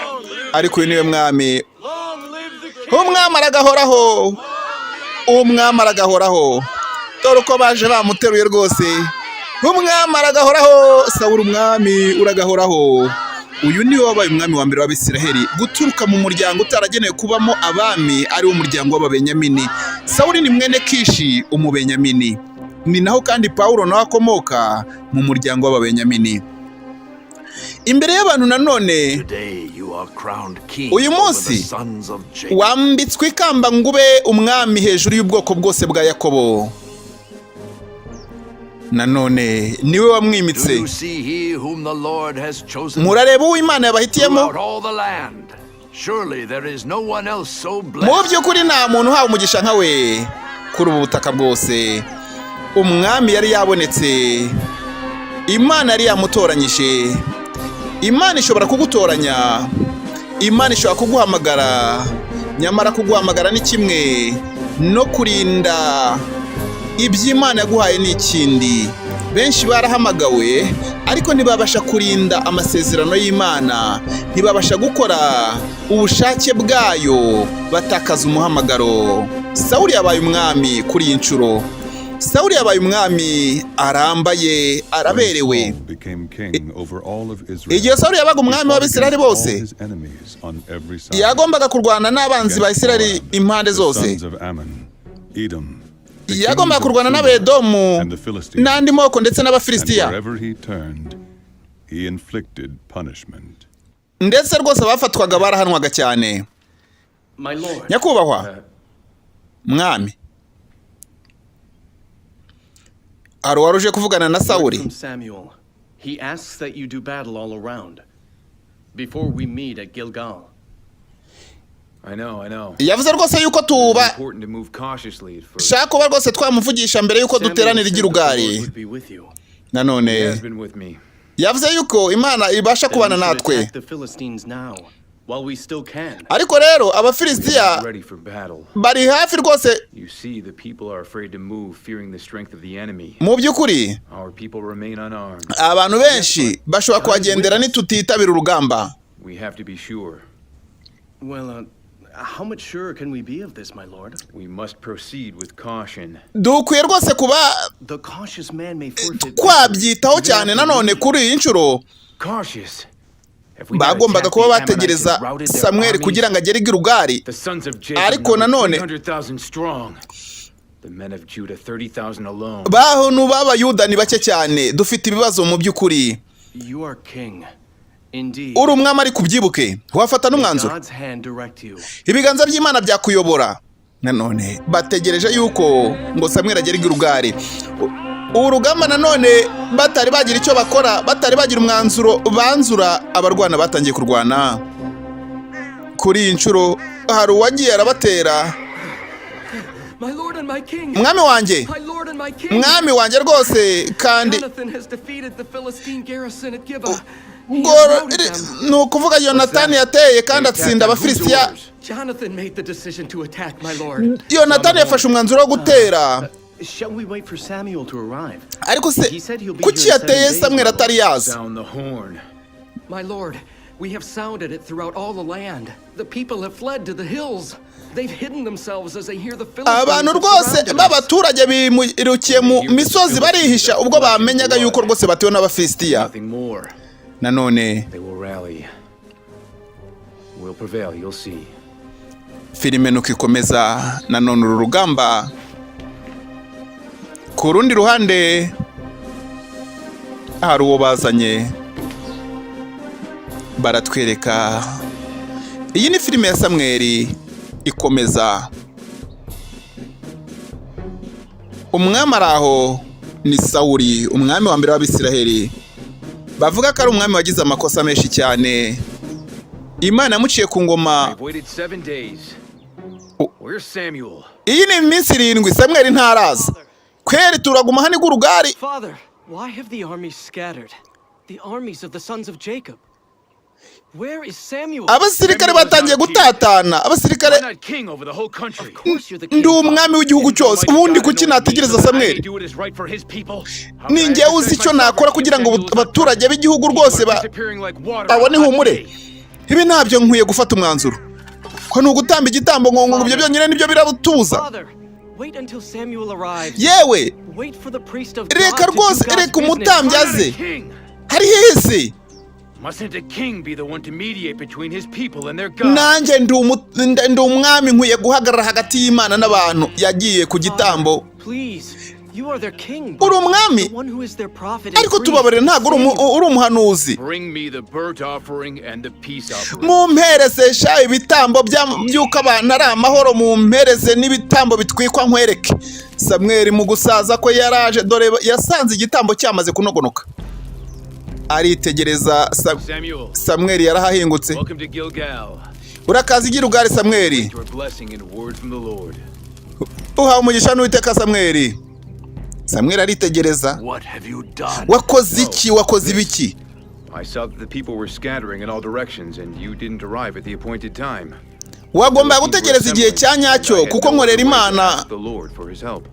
ariko uyu niwe mwami. Umwami aragahoraho, umwami aragahoraho! Dore uko baje bamuteruye rwose. Umwami aragahoraho! Sawuli umwami uragahoraho! Uyu niwe wabaye umwami wa mbere w'Abisiraheli guturuka mu muryango utaragenewe kubamo abami, ari wo muryango w'Ababenyamini. Sawuli ni mwene Kishi Umubenyamini. Ni naho kandi Pawulo nawe akomoka mu muryango w'Ababenyamini. Imbere y'abantu nanone Today you are crowned king Uyu over the munsi sons of Jacob. wambitswe ikamba ngo ube umwami hejuru y'ubwoko bwose bwa Yakobo. Nanone niwe Do wamwimitse. you see he whom the Lord has chosen Murareba uwo Imana yabahitiyemo. throughout all the land? Surely there is no one else so Mu blessed. by'ukuri nta muntu uhawe umugisha nka we kuri ubu butaka bwose. Umwami yari yabonetse, Imana yari yamutoranyije. Imana ishobora kugutoranya. Imana ishobora kuguhamagara, nyamara kuguhamagara ni kimwe no kurinda iby'Imana yaguhaye ni ikindi. Benshi barahamagawe, ariko ntibabasha kurinda amasezerano y'Imana, ntibabasha gukora ubushake bwayo, batakaza umuhamagaro. Sawuli yabaye umwami. Kuri iyi nshuro Sawuli yabaye umwami, arambaye, araberewe. Igihe Sawuli yabaga umwami w'Abisirayeli bose, yagombaga kurwana n'abanzi ba Isirayeli impande zose. Yagombaga kurwana n'Abedomu n'andi moko ndetse n'Abafilisitiya, ndetse rwose abafatwaga barahanwaga cyane. My lord. Nyakubahwa mwami, hari uwari uje kuvugana na Word Sawuli. from Samuel. He asks that you do battle all around before we meet at Gilgal. I know, I know. Yavuze rwose yuko tuba Important to move cautiously at first. shaka kuba rwose twamuvugisha mbere yuko Samuel duteranira said that the Lord igirugari. would be with you. Nanone He has been with me. yavuze yuko Imana ibasha Then kubana we should natwe. attack the Philistines now, while we still can. Ariko rero Abafilisitiya Ready for battle. bari hafi rwose. You see, the people are afraid to move, fearing the strength of the enemy. Mu by'ukuri Our people remain unarmed. abantu benshi bashobora kuhagendera nitutitabira urugamba. We have to be sure. Well, how much surer can we be of this, my lord? We must proceed with caution. Dukwiye rwose kuba The cautious man may forfeit twabyitaho cyane. Nanone kuri iyi nshuro Cautious. Have we not bagombaga attacked kuba the Ammonites bategereza and routed their Samweli armies? kugira ngo agere i Gilugari. The sons of Jacob Ariko numbered nanone 300,000 strong. The men of Judah 30,000 alone. Bantu b'Abayuda ni bake cyane, dufite ibibazo mu by'ukuri. You are king. Indeed. Uri umwami, ariko ubyibuke wafata May n'umwanzuro. God's hand direct you. Ibiganza by'Imana byakuyobora. Nanone bategereje yuko ngo Samweli agere i Gilugari. Urugamba nanone batari bagira icyo bakora, batari bagira umwanzuro banzura, abarwana batangiye kurwana. Kuri iyi nshuro hari uwagiye arabatera. My lord and my king. Mwami wanjye, My lord and my king. mwami wanjye rwose, kandi Jonathan has defeated the Philistine garrison at Gibeah. He ngo has routed them. ni ukuvuga Yonatani yateye kandi atsinda Abafilisitiya. Jonathan made the decision to attack, my lord. Yonatani yafashe umwanzuro wo gutera. Shall we wait for Samuel to arrive? Ariko se He said he'll be kuki here in seven yateye days, Samweli my lord. atari yaza? Sound the horn. My lord, we have sounded it throughout all the land. The people have fled to the hills. They've hidden themselves as they hear the Philistines Abantu have rwose surrounded us. b'abaturage bimurukiye mu misozi, barihisha ubwo bamenyaga yuko rwose batewe n'Abafilisitiya. Nothing more. Nanone They will rally. We'll prevail, you'll see. Filime nuko ikomeza. Nanone uru rugamba, ku rundi ruhande hari uwo bazanye baratwereka. Iyi ni filime ya Samweri ikomeza. Umwami ari aho ni Sawuli, umwami wa mbere w'Abisiraheli, bavuga ko ari umwami wagize amakosa menshi cyane. Imana yamuciye ku ngoma. I've waited 7 days. Oh. Where's Samuel? Iyi ni iminsi 7, Samweli ntaraza kweri, turaguma hano igurugari. Father, why have the armies scattered? The armies of the sons of Jacob. Where is Samuel? Abasirikare batangiye gutatana, abasirikare. I'm not king over the whole country. Of course you're the king. Ndi umwami w'igihugu cyose, ubundi kuki nategereza Samweli? Ni njyewe uzi icyo nakora kugira ngo abaturage b'igihugu rwose babone ihumure. Ibi ntabyo nkwiye gufata umwanzuro ko ni ugutamba igitambo, ngo ibyo byonyine nibyo biratubuza. Father, wait until Samuel arrives. Yewe, Wait for the priest of God reka to do rwose, God's reka business. umutambyi aze. Hari hese. Mustn't a king be the one to mediate between his people and their God? Nanjye ndi umwami, nkwiye guhagarara hagati y'Imana n'abantu. Yagiye ku gitambo. Please, you are their king. Uri umwami, The one who is their prophet and ariko priest, tubabarire, ntabwo Samuel. uri umuhanuzi. Bring me the burnt offering and the peace offering. Mumpereze sha ibitambo by'uko abantu ari amahoro, mumpereze n'ibitambo bitwikwa nkwereke. Samweli mu gusaza ko yaraje, dore yasanze igitambo cyamaze kunogonoka, aritegereza. Samuel, Samweli yarahahingutse. welcome to Gilgal. Urakaza i Gilugari, Samweli. Your blessing and word from the Lord. Uhawe umugisha n'Uwiteka, Samweli. Samweli aritegereza. What have you done? Wakoze iki? Wakoze ibiki? I saw that the people were scattering in all directions and you didn't arrive at the appointed time. Wagombaga gutegereza igihe cya nyacyo, kuko nkorera Imana. The Lord for his help.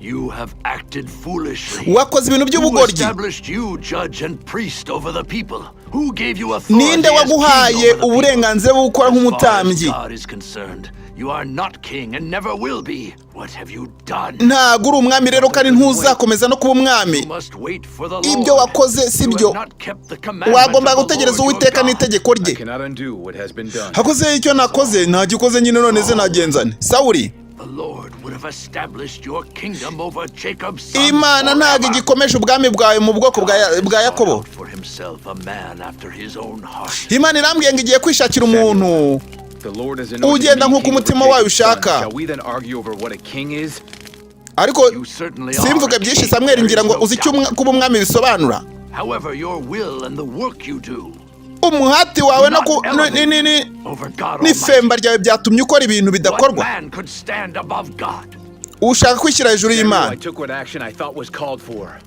You have acted foolishly. Wakoze ibintu Who by'ubugoryi. established you judge and priest over the people? Who gave you authority Ninde as king waguhaye over the people? uburenganzira bwo gukora As far as nk'umutambyi? God is concerned, you are not king and never will be. What have you done? Ntabwo uri umwami rero, kandi ntuzakomeza no kuba umwami. You must wait for the Ibyo Lord. wakoze si You byo. have not kept the commandment Wagombaga of the gutegereza Lord your Uwiteka God. n'itegeko rye. I cannot undo what has been done. Hakoze icyo nakoze, ntagikoze nyine, none se nagenzane, Sawuri? The Lord would have established your kingdom over Jacob's sons Imana ntabwo forever. igikomeje ubwami bwawe mu bwoko bwa Yakobo. For himself a man after his own heart. Imana irambwiye ngo igiye kwishakira umuntu The Lord has anointed ugenda me nk'uko king over umutima wayo Jacob's sons. ushaka. Shall we then argue over what a king is? Ariko certainly are simvuge a byinshi, king, Samweli, there ngira is ngo no uzi icyo kuba umwami bisobanura. However, your will and the work you do Umuhati wawe no ku over God n'ifemba ryawe byatumye ukora ibintu What bidakorwa. man could stand above God? Ushaka kwishyira hejuru Samuel, y'Imana. I took what action I thought was called for.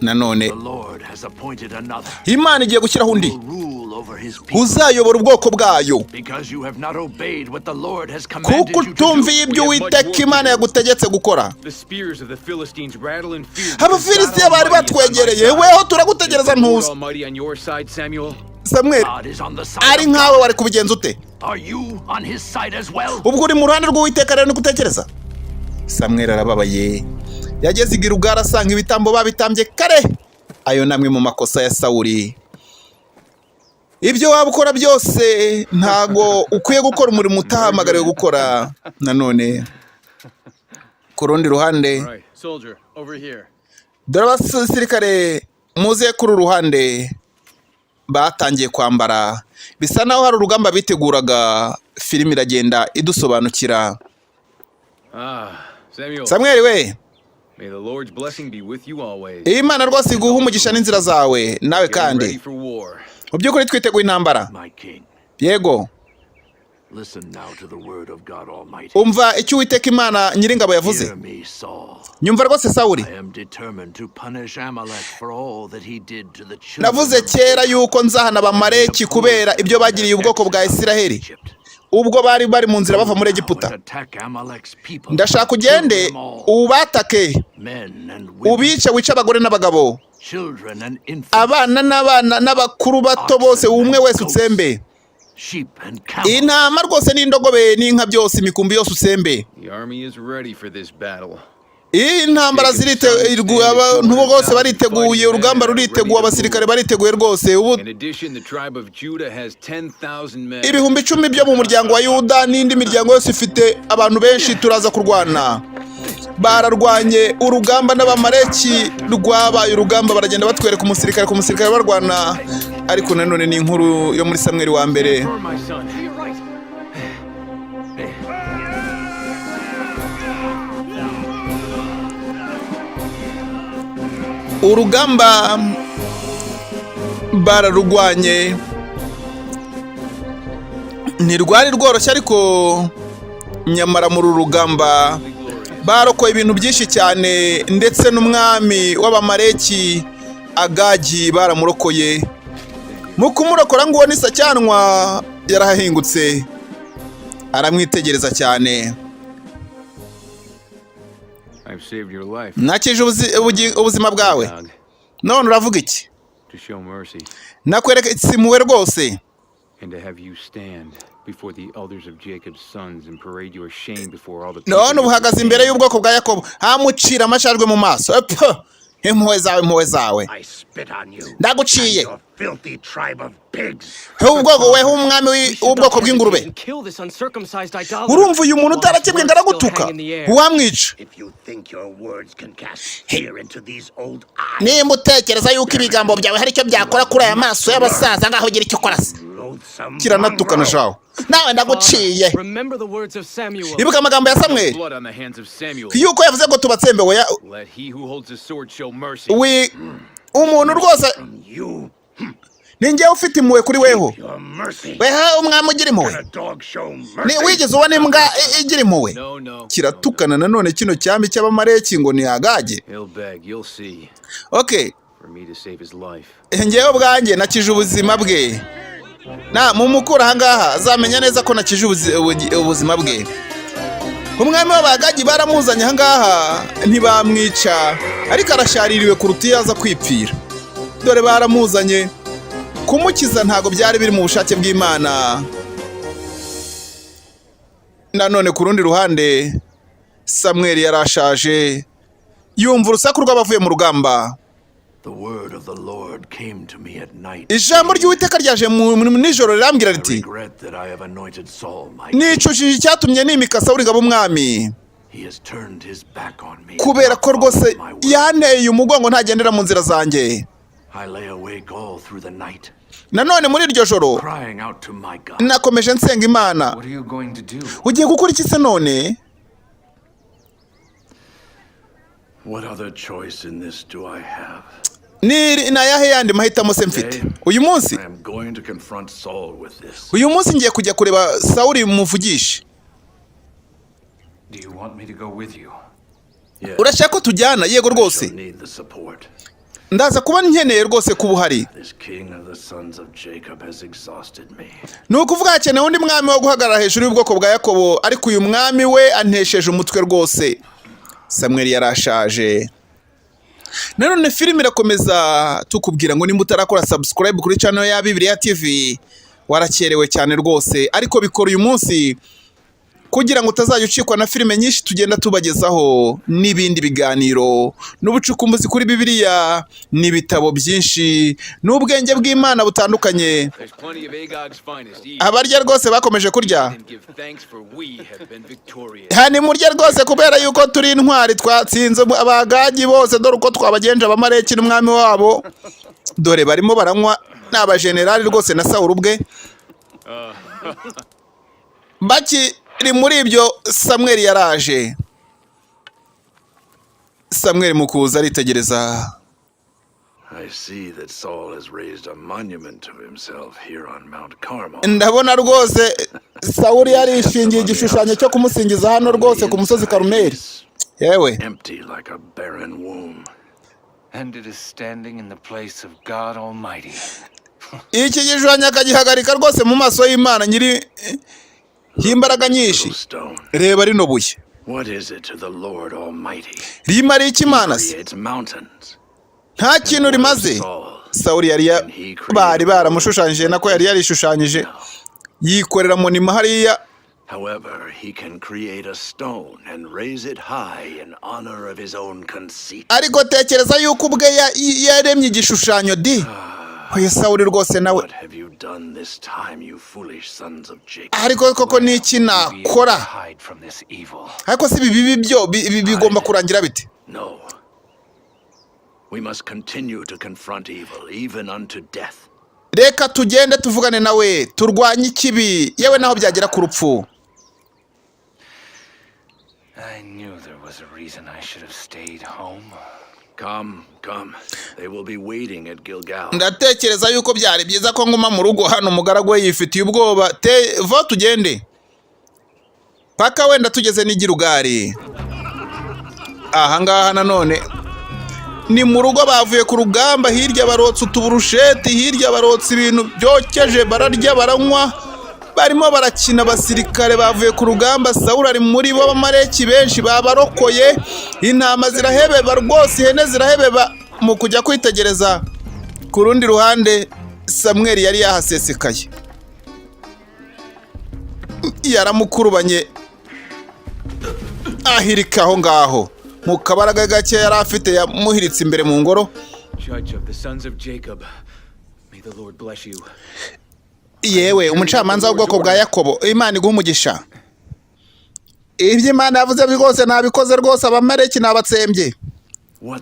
Nanone The Lord has appointed another Imana igiye gushyiraho undi who will rule over his people uzayobora ubwoko bwayo, because you have not obeyed what the Lord has commanded kuko you to do. utumviye ibyo Uwiteka Imana yagutegetse gukora. The spears of the Philistines rattle in fear. because Abafilisitiya God bari Almighty is on my batwegereye. side. Weho turagutegereza. Is the Lord Ntuza. Almighty on your side, Samuel? Samweli, God is on the side ari of nkawe God. wari kubigenza ute? Are you on his side as well? Ubwo uri mu ruhande rw'Uwiteka rero, niko utekereza? Samweli arababaye. Yageze i Gilugari asanga ibitambo babitambye kare. Ayo ni amwe mu makosa ya Sawuri. Ibyo waba ukora byose, ntago ukwiye gukora umurimo utahamagariwe gukora. Nanone ku rundi ruhande, All right, soldier, over here. dore abasirikare, muze kuri uru ruhande. Batangiye kwambara, bisa naho hari urugamba biteguraga. Filime iragenda idusobanukira. Ah, Samuel. Samweli we. May the Lord's blessing be with you always. Imana rwose iguha umugisha n'inzira zawe nawe. Getting Kandi ready for war. mu by'ukuri twiteguye intambara. My king, Yego. listen now to the word of God Almighty. Umva icyo Uwiteka Imana Nyiringabo yavuze. Hear me, Saul. Nyumva rwose, Sawuri. I am determined to punish Amalek for all that he did to the children Navuze of kera yuko nzahana Abamaleki kubera ibyo bagiriye ubwoko bwa Isiraheli ubwo bari bari mu nzira bava muri Egiputa. Attack Amalek's people. Ndashaka ugende ubatake, Men and women, ubice, wice abagore n'abagabo, children and infants, abana n'abana n'abakuru bato bose, umwe wese utsembe, sheep and camels. intama rwose n'indogobe n'inka byose, imikumbi yose utsembe. The army is ready for this battle. Iyi ntambara ziriteguye, abantu bose bariteguye, urugamba ruriteguye, abasirikare bariteguye rwose ubu. In addition, the tribe of Judah has 10,000 men. 10,000 byo mu muryango wa Yuda n'indi miryango yose ifite abantu benshi. Turaza kurwana. Bararwanye urugamba n'Abamareki, rwabaye urugamba. Baragenda batwereka umusirikare ku musirikare barwana, ariko nanone ni inkuru yo muri Samweli wa mbere. Firm, my son. You're right. Urugamba bararurwanye, ntirwari rworoshye, ariko nyamara muri uru rugamba barokoye ibintu byinshi cyane, ndetse n'umwami w'Abamareki Agagi baramurokoye. Mu kumurokora, ngo uwo ni Sacyanwa, yarahahingutse aramwitegereza cyane. I've saved your life. Nakije ubuzima bwawe, none uravuga iki? To show mercy Nakwereka impuhwe rwose. and to have you stand before the elders of Jacob's sons and parade your shame before all the people. None ubu uhagaze imbere y'ubwoko bwa Yakobo. Hamucira amashajwe mu maso. Epfo, impuhwe zawe, impuhwe zawe! I spit on you. Ndaguciye. Your filthy tribe of pigs. Ubwoko weho, umwami w'ubwoko bw'ingurube. And kill this uncircumcised idolater. Urumva uyu muntu utarakebwe ngo aragutuka, uwamwica. If you think your words can cast fear into these old eyes, Nimba utekereza yuko ibigambo byawe hari icyo byakora kuri aya maso y'abasaza, ngaho ugira icyo ukora se. loathsome Kiranatukana mongrel. shaho nawe, ndaguciye. Remember the words of Samuel. Ibuka amagambo ya Samweli, Blood on the hands of Samuel. yuko yavuze ngo tubatsembe we. Let he who holds the sword show mercy. Wi umuntu rwose You, ni njyewe ufite impuhwe kuri weho. your mercy. Weho umwami ugira impuhwe. Can a dog show Ni mercy? wigeze ubona imbwa igira impuhwe? No, no. Kiratukana nanone kino cyami cy'Abamareki ngo ni Agage. He'll beg, you'll see. Okay. For me to save his life. Ngewe ubwanjye nakije ubuzima bwe. Na mumukura ahangaha azamenya neza ko nakije ubuzima bwe. Umwami w'Abagagi baramuzanye ahangaha ntibamwica, ariko arashaririwe kuruta iyo aza kwipfira. Dore baramuzanye, kumukiza ntabwo byari biri mu bushake bw'Imana. Nanone ku rundi ruhande, Samweli yarashaje, yumva urusaku rw'abavuye mu rugamba. The word of the Lord came to me at night. Ijambo ry'Uwiteka ryaje mu nijoro rirambwira I riti: regret that I have anointed Saul my king. "Nicujije icyatumye nimika Sawuli ngaba umwami, He has turned his back on me, kubera ko not rwose followed my word. yanteye umugongo, ntagendera mu nzira zanjye." I lay awake all through the night, Nanone muri iryo joro crying out to my God. nakomeje nsenga Imana. What are you going to do? Ugiye gukora iki se none? What other choice in this do I have? Ni ayahe yandi mahitamo se mfite uyu munsi? I am going to confront Saul with this. Uyu munsi ngiye kujya kureba Sawuli muvugishe. Do you want me to go with you? Yes, Urashaka ko tujyana? Yego I rwose. shall need the support. Ndaza kuba nkeneye rwose kuba uhari. This king of the sons of Jacob has exhausted me. Ni ukuvuga hakenewe undi mwami wo guhagarara hejuru y'ubwoko bwa Yakobo, ariko uyu mwami we antesheje umutwe rwose. Samweli yarashaje. Nanone filime irakomeza, tukubwira ngo nimba utarakora subscribe kuri channel ya Bibiliya TV, warakerewe cyane rwose, ariko bikora uyu munsi kugira ngo utazajya ucikwa na filime nyinshi tugenda tubagezaho, n'ibindi biganiro n'ubucukumbuzi kuri Bibiliya, n'ibitabo byinshi n'ubwenge bw'Imana butandukanye. There's plenty of Agag's finest. Eat Abarya rwose bakomeje kurya. and give thanks, for we have been victorious. Hani murya rwose, kubera yuko turi intwari, twatsinze Abagagi bose. Dore uko twabagenje Abamareki n'umwami wabo. Dore barimo baranywa, ni abajenerali rwose na Sawuli ubwe. Bakiri muri ibyo, Samweli yaraje. Samweli mu kuza aritegereza. I see that Saul has raised a monument to himself here on Mount Carmel. Ndabona rwose Sawuli yarishingiye igishushanyo cyo kumusingiza hano rwose ku musozi Karumeli. Yewe! Empty like a barren womb. And it is standing in the place of God Almighty. Iki gishushanyo akagihagarika rwose mu maso y'Imana nyiri y'imbaraga nyinshi. Little stone. Reba rino buye. What is it to the Lord Almighty? Rimara iki Imana se? Creates mountains. Nta kintu rimaze. Sawuli yari bari baramushushanyije, nako yari yarishushanyije, yikorera monument hariya. However, he can create a stone and raise it high in honor of his own conceit. Ariko tekereza yuko ubwe yaremye igishushanyo di. Oya, Sawuli rwose nawe. What have you done this time, you foolish sons of Jacob? Ariko koko ni iki nakora? Hide from this evil. Ariko si ibi bibi byo bigomba kurangira bite? No. We must continue to confront evil, even unto death. Reka tugende tuvugane nawe, turwanye ikibi, yewe naho byagera ku rupfu. I knew there was a reason I should have stayed home. Come, come. They will be waiting at Gilgal. Ndatekereza yuko byari byiza ko nguma mu rugo. Hano umugaragu we yifitiye ubwoba. Te va tugende paka wenda tugeze n'igirugari. Ahangaha nanone ni mu rugo, bavuye ku rugamba. Hirya barotsa utuburusheti, hirya barotsa ibintu byokeje, bararya, baranywa, barimo barakina. Abasirikare bavuye ku rugamba, Sawuli ari muri bo. Abamareki benshi babarokoye, intama zirahebeba rwose, ihene zirahebeba. Mu kujya kwitegereza ku rundi ruhande, Samweli yari yahasesekaye, yaramukurubanye, ahirika aho ngaho mu kabaraga gake yari afite, yamuhiritse imbere mu ngoro. Judge of the sons of Jacob, may the Lord bless you. Yewe umucamanza w'ubwoko bwa Yakobo, Imana iguha umugisha. Ibyo Imana yavuze rwose nabikoze rwose, Abamareki nabatsembye.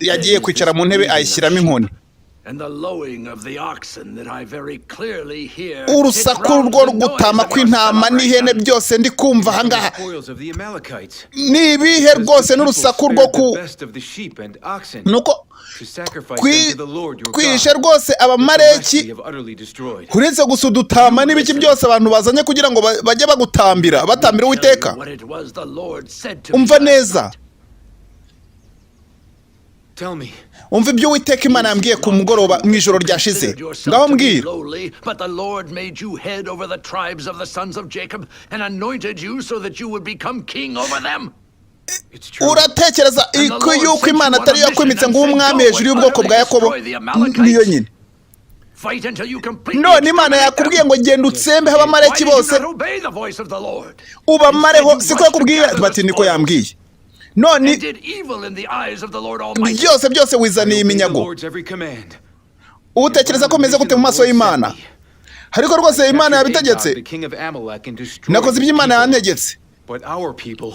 Yagiye kwicara mu ntebe, ayishyiramo inkoni. And the lowing of the oxen that I very clearly hear. Urusaku rwo gutama kw'intama n'ihene byose ndi kumva ahangaha Spoils of the Amalekites. ni ibihe rwose? N'urusaku rwo ku The best of the sheep and oxen nuko to sacrifice them to the Lord your kwihishe God. rwose Abamareki We have utterly destroyed. uretse gusa udutama n'ibiki byose abantu bazanye kugira ngo bajye bagutambira, batambira Uwiteka. What it was the Lord said to Umva me. neza. Tell me, Umva ibyo Uwiteka Imana yambwiye ku mugoroba, mu ijoro ryashize. Considered yourself Ngaho to be mbwira. lowly, but the Lord made you head over the tribes of the sons of Jacob and anointed you so that you would become king over them. it's true. Uratekereza ko yuko Imana atari yo yakwimitse ngo ube umwami hejuru y'ubwoko bwa Yakobo? Niyo nyine. Fight until you completely None Imana exterminate yakubwiye them. ngo genda utsembeho Why Abamaleki did you bose, not obey the voice of the Lord? ubamareho. Instead, you Siko rushed to yakubwiye? gather the Bati niko spoils yambwiye. None and did evil in the eyes of the Lord Almighty. byose byose wizaniye I obey the iminyago. Lord's every command. Utekereza ko meze gute mu maso y'Imana? Ariko rwose Imana yabitegetse. The king of Amalek and destroyed Nakoze his ibyo Imana people. yantegetse. But our people,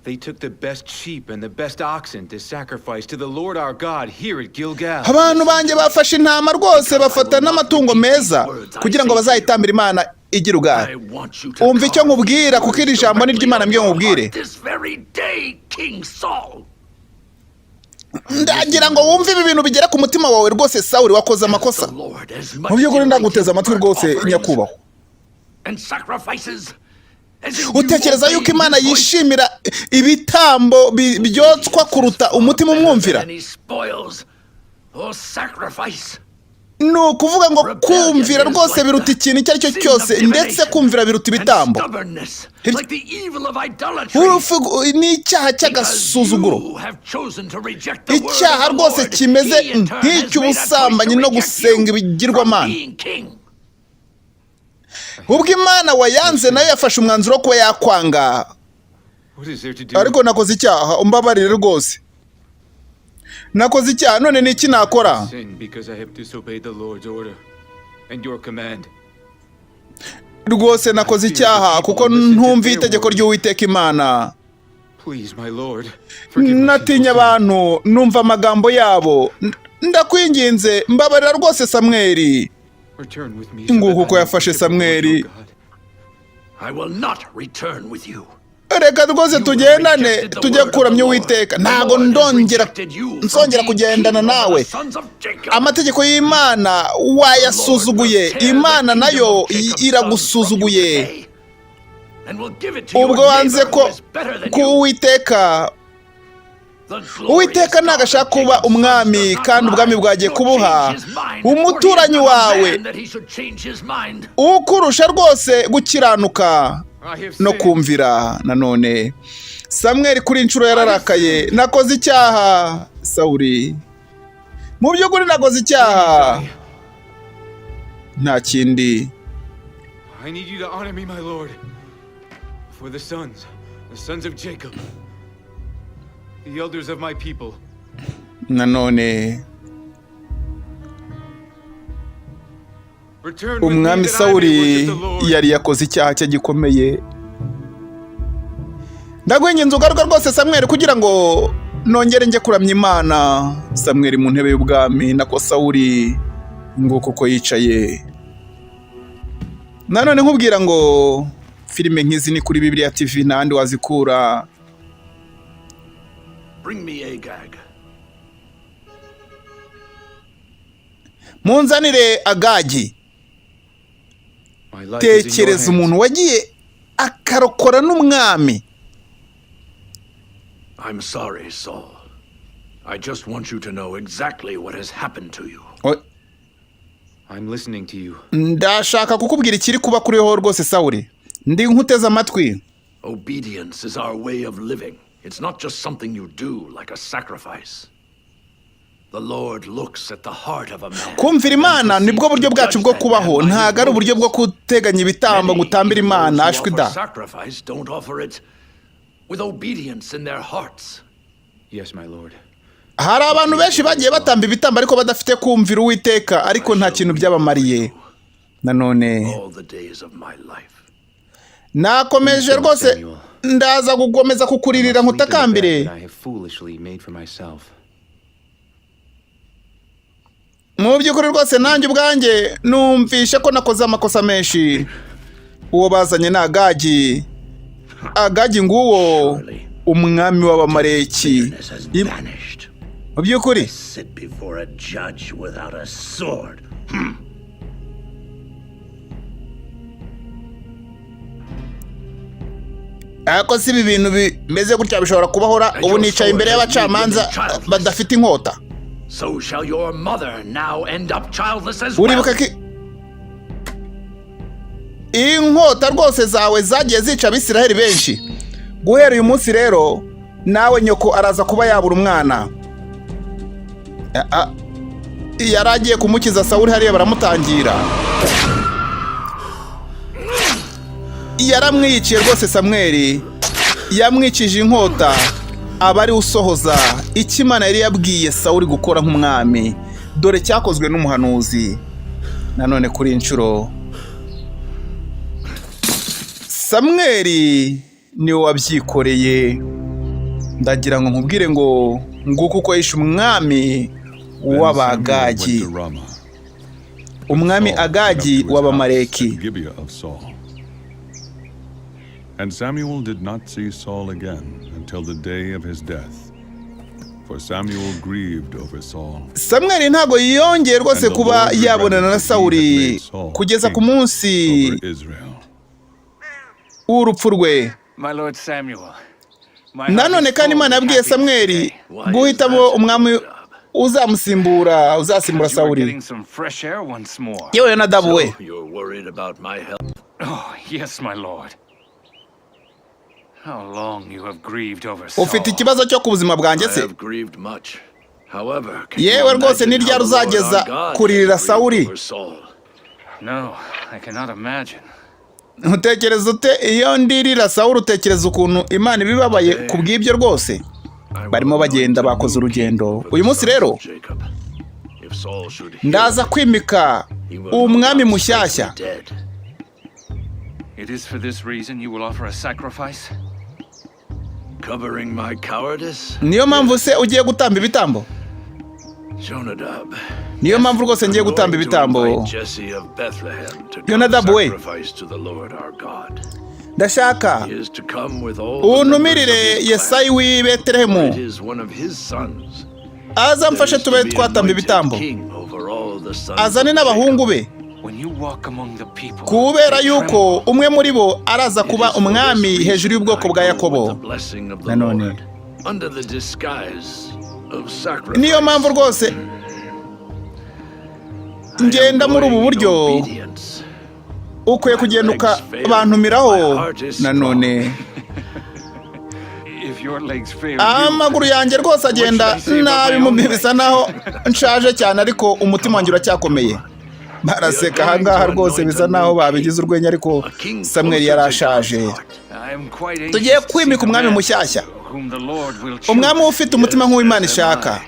they took the best sheep and the best oxen to sacrifice to the Lord our God here at Gilgal. Abantu banjye bafashe intama rwose, bafata n'amatungo meza kugira ngo bazayitambire Imana igira I ubwabo. want you to Umva icyo carve nkubwira, kuko iri words jambo ni directly ry'Imana on mbwiye your nkubwire. heart this very day, King Saul. Ndagira ngo wumve ibi bintu bigere ku mutima wawe rwose. Sawuri, wakoze amakosa. The Lord as much Mu by'ukuri delight ndaguteze in amatwi burnt rwose, offerings nyakubahwa. and sacrifices as in you Utekereza yuko obeying Imana his voice? yishimira ibitambo byotswa kuruta umutima Better than umwumvira? any spoils or sacrifice. Ni ukuvuga ngo kumvira rwose biruta ikintu icyo ari cyo cyose, ndetse kumvira biruta And ibitambo. stubbornness, Ibyo- like the evil of idolatry. Urufu ni icyaha Because cy'agasuzuguro, you have chosen to reject the word of icyaha the rwose Lord, kimeze he in turn has made a choice nk'icy'ubusambanyi to no reject gusenga you ibigirwamana. from being king. Ubwo Imana wayanze, nayo yafashe umwanzuro wo kuba yakwanga. What is there to do? Ariko nakoze icyaha, umbabarire rwose, nakoze icyaha. None ni iki nakora? Sin because I have disobeyed the Lord's order and your command. Rwose nakoze icyaha kuko ntumviye itegeko ry'Uwiteka Imana. Please, my Lord, forgive my Natinya sinful sin. abantu, numva amagambo yabo. Ndakwinginze, mbabarira rwose, Samweli. Return with me so Nguko that uko I may yafashe worship the Lord your Samweli. God. I will not return with you. Reka rwose tugendane, tujye kuramya Uwiteka. Ntabwo ndongera nsongera kugendana nawe. Amategeko y'Imana wayasuzuguye, Imana nayo iragusuzuguye. Ubwo wanze ko ku Uwiteka, Uwiteka ntabwo ashaka kuba umwami, kandi ubwami bwagiye kubuha umuturanyi wawe ukurusha rwose gukiranuka I have no sinned. kumvira. Nanone Samweli kuri inshuro yararakaye. Nakoze icyaha, Sawuri, mu by'ukuri nakoze icyaha, nta kindi. I need you to honor me, my Lord, for the sons of Jacob, the elders of my people. Nanone Return with me umwami that I may Sawuri worship the Lord. yari yakoze icyaha cye gikomeye. Ndagwinginze ugaruka rwose, Samweli, kugira ngo nongere njye kuramya Imana. Samweli mu ntebe y'ubwami, nako Sawuri, nguko uko yicaye. Nanone nkubwira ngo filime nk'izi ni kuri Bibiliya TV, ntahandi wazikura. Bring me Agag. Munzanire Agagi. My life is in your Tekereza hands. umuntu wagiye akarokora n'umwami. I'm sorry, Saul. I just want you to know exactly what has happened to you. I'm listening to you. Ndashaka kukubwira ikiri kuba kuriho rwose, Sawuri. Ndi nkuteze amatwi. Obedience is our way of living. It's not just something you do like a sacrifice. The Lord looks at the heart of a man. Kumvira Imana nibwo buryo bwacu bwo kubaho, ntabwo ari uburyo bwo guteganya ibitambo ngo utambire Imana, ashwi da. Sacrifice don't offer it with obedience in their hearts. Yes, my Lord. Hari abantu benshi bagiye batamba ibitambo ariko badafite kumvira Uwiteka, ariko nta kintu byabamariye. Nanone All the days of my life. nakomeje rwose, ndaza gukomeza kukuririra I must sleep in the bed nkutakambire. that I have foolishly made for myself. Mu by'ukuri rwose nanjye ubwanjye numvishe ko nakoze amakosa menshi. Uwo bazanye ni Agagi. Agagi nguwo, umwami w'Abamareki. Bitterness has vanished. Mu by'ukuri Sit before a judge without a sword. Ariko si ibi bintu bimeze gutya bishobora kubahora? Ubu nicaye imbere y'abacamanza badafite inkota. So shall your mother now end up childless as well. Uribuka ko inkota rwose zawe zagiye zica Abisiraheli benshi. Guhera uyu munsi rero, nawe nyoko araza kuba yabura umwana. Yari agiye kumukiza Sawuli, hariya baramutangira, yaramwiciye rwose. Samweli yamwicije inkota, aba ari usohoza icyo Imana yari yabwiye Sawuli gukora nk'umwami. Dore cyakozwe n'umuhanuzi. Nanone kuri iyi nshuro Samweli niwe wabyikoreye. Ndagira ngo nkubwire ngo nguko uko yishe umwami Then Samuel went w'Abagagi, to Ramah. umwami Saul went up Agagi to his house w'Abamaleki. at Gibeah of Saul. And Samuel did not see Saul again until the day of his death. For Samuel grieved over Saul. Samweli ntabwo yongeye rwose And the kuba Lord regretted yabonana na that he had Sawuli made Saul kugeza ku king munsi over Israel. w'urupfu rwe. My lord Samuel, my heart Nanone is kandi full Imana with yabwiye happiness Samweli today. guhitamo umwami uzamusimbura, uzasimbura Because you are Sawuli. getting some fresh air once more. Yewe Yonadabu we! So you're worried about my health. Oh, yes, my lord. How long you have grieved over Saul. Ufite ikibazo cyo ku buzima bwanjye I se? have grieved much. However, can you Yewe rwose, ni imagine ryari how the Lord uzageza our God kuririra has grieved Sawuli? over Saul? No, I cannot imagine. Utekereza ute iyo ndirira Sawuli? Utekereza ukuntu Imana ibibabaye ku bw'ibyo rwose? I will Barimo bagenda, anoint a bakoze new urugendo. king for the Uyu munsi sons rero of Jacob. If Saul should hear ndaza of it, kwimika he will no umwami doubt strike me mushyashya. dead. It is for this reason you will offer a sacrifice? Covering my cowardice? Niyo mpamvu se ugiye gutamba ibitambo? Jonadab. Niyo mpamvu rwose ngiye I'm gutamba going to ibitambo. invite Jesse of Bethlehem to come Yonadabu we. sacrifice to the Lord our God. Ndashaka He is to come with all the members of untumirire his Yesayi clan. w'i For Betelehemu, it is one of his sons aza that mfashe is to tube be twatamba anointed ibitambo, king over all the sons azane of n'abahungu Jacob. be, When you walk among the people, kubera they yuko tremble. umwe muri bo araza It kuba is for this umwami reason hejuru y'ubwoko I bwa go Yakobo. with the blessing of the Nanone Lord, under the disguise of sacrifice. niyo mpamvu rwose I am ngenda muri ubu going in buryo. obedience. Ukwiye My kugenda legs fail me, ukabantumiraho. my heart is Nanone If your legs fail you, amaguru yanjye rwose agenda nabi mu bisa naho nshaje cyane, ariko umutima wanjye uracyakomeye. Baraseka ahangaha rwose, bisa naho babigize urwenya, ariko A king Samweli closer yari to ashaje. God's heart. I am quite anxious Tugiye to see kwimika the umwami man mushyashya, whom the Lord will choose. umwami ufite umutima nk'uw'Imana ishaka.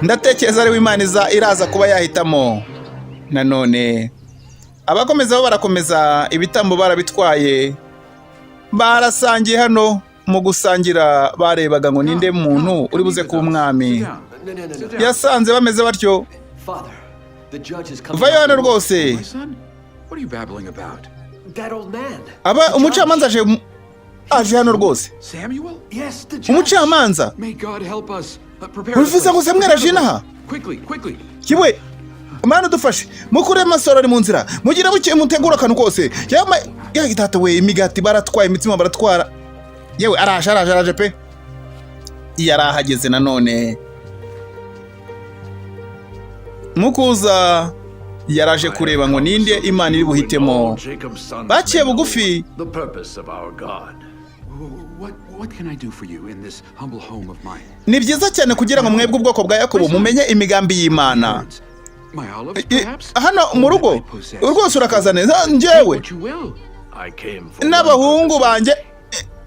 Ndatekereza ariwe Imana iza iraza kuba yahitamo. Nanone abakomeza bo barakomeza, ibitambo barabitwaye, barasangiye. Hano mu gusangira barebaga ngo ninde muntu uri buze kuba umwami. Sit down. No, no, no, no. Yasanze bameze batyo. Father, the judge is coming. Vayo hano after me. rwose. My son, what are you babbling about? That old man. Aba umucamanza aje hano rwose. Samuel? Yes, the judge. Umucamanza. May God help us. Prepare the Urifuza ngo place. Samweli Prepare aje the inaha? place. Quickly, quickly. Kiwe Mana udufashe, mukure amasoro ari mu nzira, mugira buke mutegura akantu kose. Yama ya data we, imigati baratwaye, imitsima baratwara. Yewe, araje, araje, araje pe. Yarahageze. Nanone mukuza yaraje kureba ngo ninde Imana iri buhitemo. Baciye bugufi. The purpose of our God. What can I do for you in this humble home of mine? Ni byiza cyane kugira ngo mwebwe ubwoko bwa Yakobo mumenye imigambi y'Imana. Birds. My olives, perhaps? Hano mu rugo I possess. rwose urakaza neza njyewe What you will. I came for n'abahungu one purpose. banjye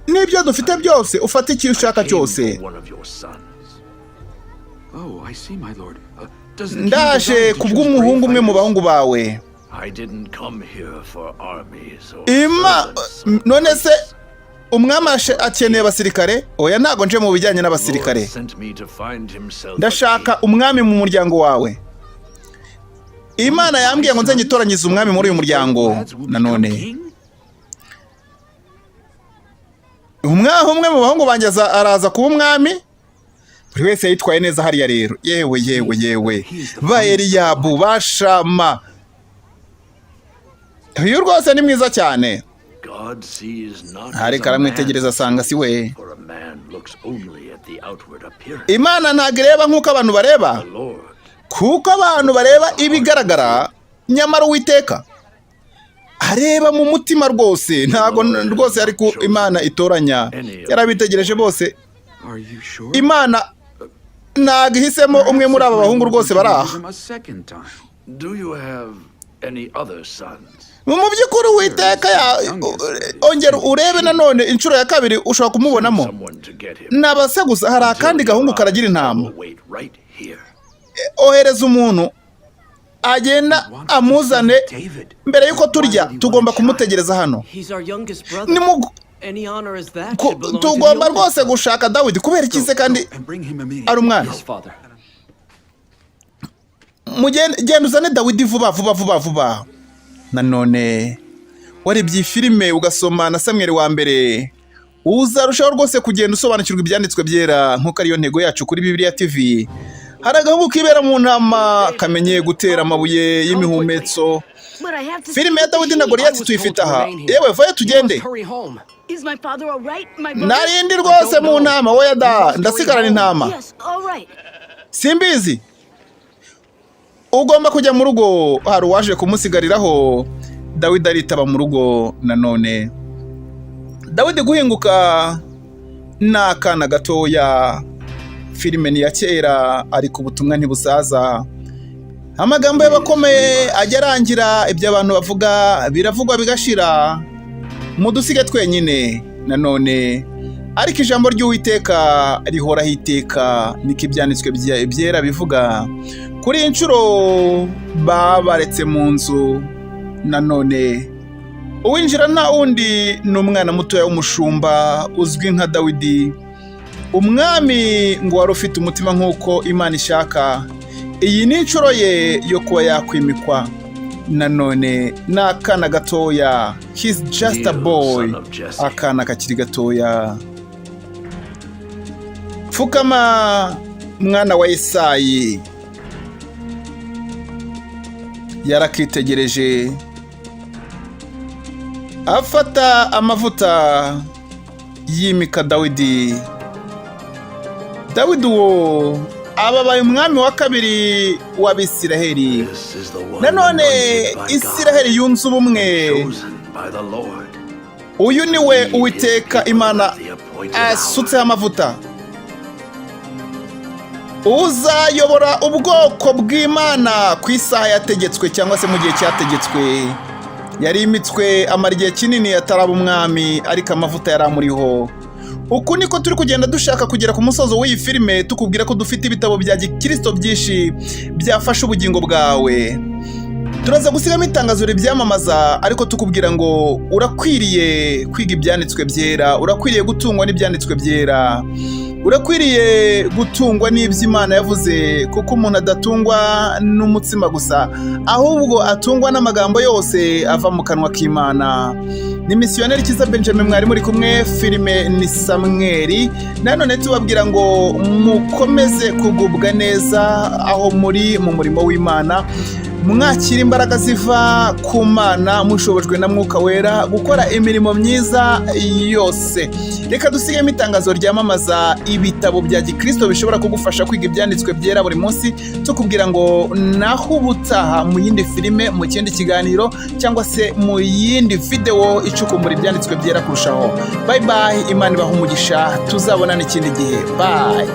n'ibyo dufite byose, ufate icyo ushaka I came cyose. for one of your sons. Oh, I see, my lord. Does the king Ndaje desire to ku choose bw'umuhungu brave umwe mu fighters? bahungu bawe. I didn't come here for armies or Ima servants or none se priests. umwami akeneye abasirikare? Oya, ntabwo nje mu bijyanye The Lord n'abasirikare. sent me to find himself a Ndashaka king. umwami mu muryango wawe. Imana yambwiye ngo nze ngitoranyize umwami muri uyu muryango. Lads will become Nanone king? umwe mu bahungu banjye araza kuba umwami. Buri wese yitwaye neza hariya rero. Yewe, yewe, yewe, ba Eliyabu, ba Shama, uyu rwose ni mwiza cyane. God God sees not as Ariko a man, aramwitegereza asanga si we. for a man looks only at the outward appearance. Imana ntabwo ireba nk'uko abantu bareba, The Lord kuko abantu bareba ibigaragara, nyamara Uwiteka areba mu mutima. Rwose ntabwo rwose, ariko Imana itoranya, yarabitegereje bose. Are you sure? Imana ntabwo ihisemo umwe muri aba bahungu rwose bari aha. Him a second time. Do you have any other sons? Mu by'ukuri Uwiteka ongera urebe nanone inshuro ya kabiri, ushobora kumubonamo. Someone to get him. Ni abase gusa, hari akandi gahungu karagira intama. Will wait right here. Ohereza umuntu agenda amuzane David. mbere y'uko turya, tugomba kumutegereza hano. He's our youngest brother. Any honor as that should belong to the Tugomba oldest rwose son. gushaka Dawidi. Kubera iki se kandi And bring him immediately. ari umwana? Yes, father. Genda uzane Dawidi vuba vuba vuba vuba. Nanone warebye iyi filime ugasoma na Samweri wa mbere, uzarushaho rwose kugenda usobanukirwa ibyanditswe byera, nk'uko ariyo ntego yacu kuri Bibiliya TV. Hari agahungu kibera mu ntama kamenyeye gutera amabuye y'imihumetso. But I have to Filime ya Dawidi na Goliyati tuyifite aha. Yewe, vayo tugende. Hurry home. Is my father all right? My brother? Narindi rwose mu ntama wowe da, ndasigarana intama. Yes, all right. Simbizi, ugomba kujya mu rugo, hari uwaje kumusigariraho. Dawidi aritaba mu rugo. Nanone Dawidi guhinguka ni akana gatoya. Filime ni iya kera, ariko ubutumwa ntibusaza. Amagambo y'abakomeye ajya arangira, ibyo abantu bavuga biravugwa bigashira, mudusige twenyine. Nanone ariko ijambo ry'Uwiteka rihoraho iteka, niko ibyanditswe byera bivuga. Kuri iyi nshuro babaretse mu nzu. Nanone uwinjira nta wundi ni umwana mutoya w'umushumba uzwi nka Dawidi. Umwami ngo wari ufite umutima nk'uko Imana ishaka, iyi ni inshuro ye yo kuba yakwimikwa. Nanone ni akana gatoya, he's just a boy, akana kakiri gatoya. Pfukama, mwana wa Yesayi. Yarakitegereje, afata amavuta, yimika Dawidi. Dawidi uwo ababaye umwami wa kabiri w'Abisiraheli. This is the one Nanone anointed by God, Isiraheli yunze ubumwe. chosen by the Lord. Uyu ni we Uwiteka Imana The appointed hour. asutseho amavuta, uzayobora ubwoko bw'Imana ku isaha yategetswe cyangwa se mu gihe cyategetswe. Yari imitswe, amara igihe kinini ataraba umwami, ariko amavuta yari amuriho. Uku niko turi kugenda dushaka kugera ku musozo w'iyi filime, tukubwira ko dufite ibitabo bya gikirisito byinshi byafasha ubugingo bwawe. Turaza gusigamo itangazo ribyamamaza, ariko tukubwira ngo urakwiriye kwiga ibyanditswe byera, urakwiriye gutungwa n'ibyanditswe byera, urakwiriye gutungwa n'ibyo Imana yavuze, kuko umuntu adatungwa n'umutsima gusa, ahubwo atungwa n'amagambo yose ava mu kanwa k'Imana. Ni Misiyoneri Kiza Benjamin mwari muri kumwe. Filime ni Samweri. Nanone tubabwira ngo mukomeze kugubwa neza aho muri mu murimo w'Imana, mwakira imbaraga ziva ku Mana, mushobojwe na Mwuka Wera gukora imirimo myiza yose. Reka dusigemo itangazo ryamamaza ibitabo bya gikirisito bishobora kugufasha kwiga ibyanditswe byera buri munsi, tukubwira ngo naho ubutaha mu yindi filime, mu kindi kiganiro cyangwa se mu yindi videwo icukumbura ibyanditswe byera kurushaho. Bye bye, Imana ibaha umugisha, tuzabonana ikindi gihe. Bye.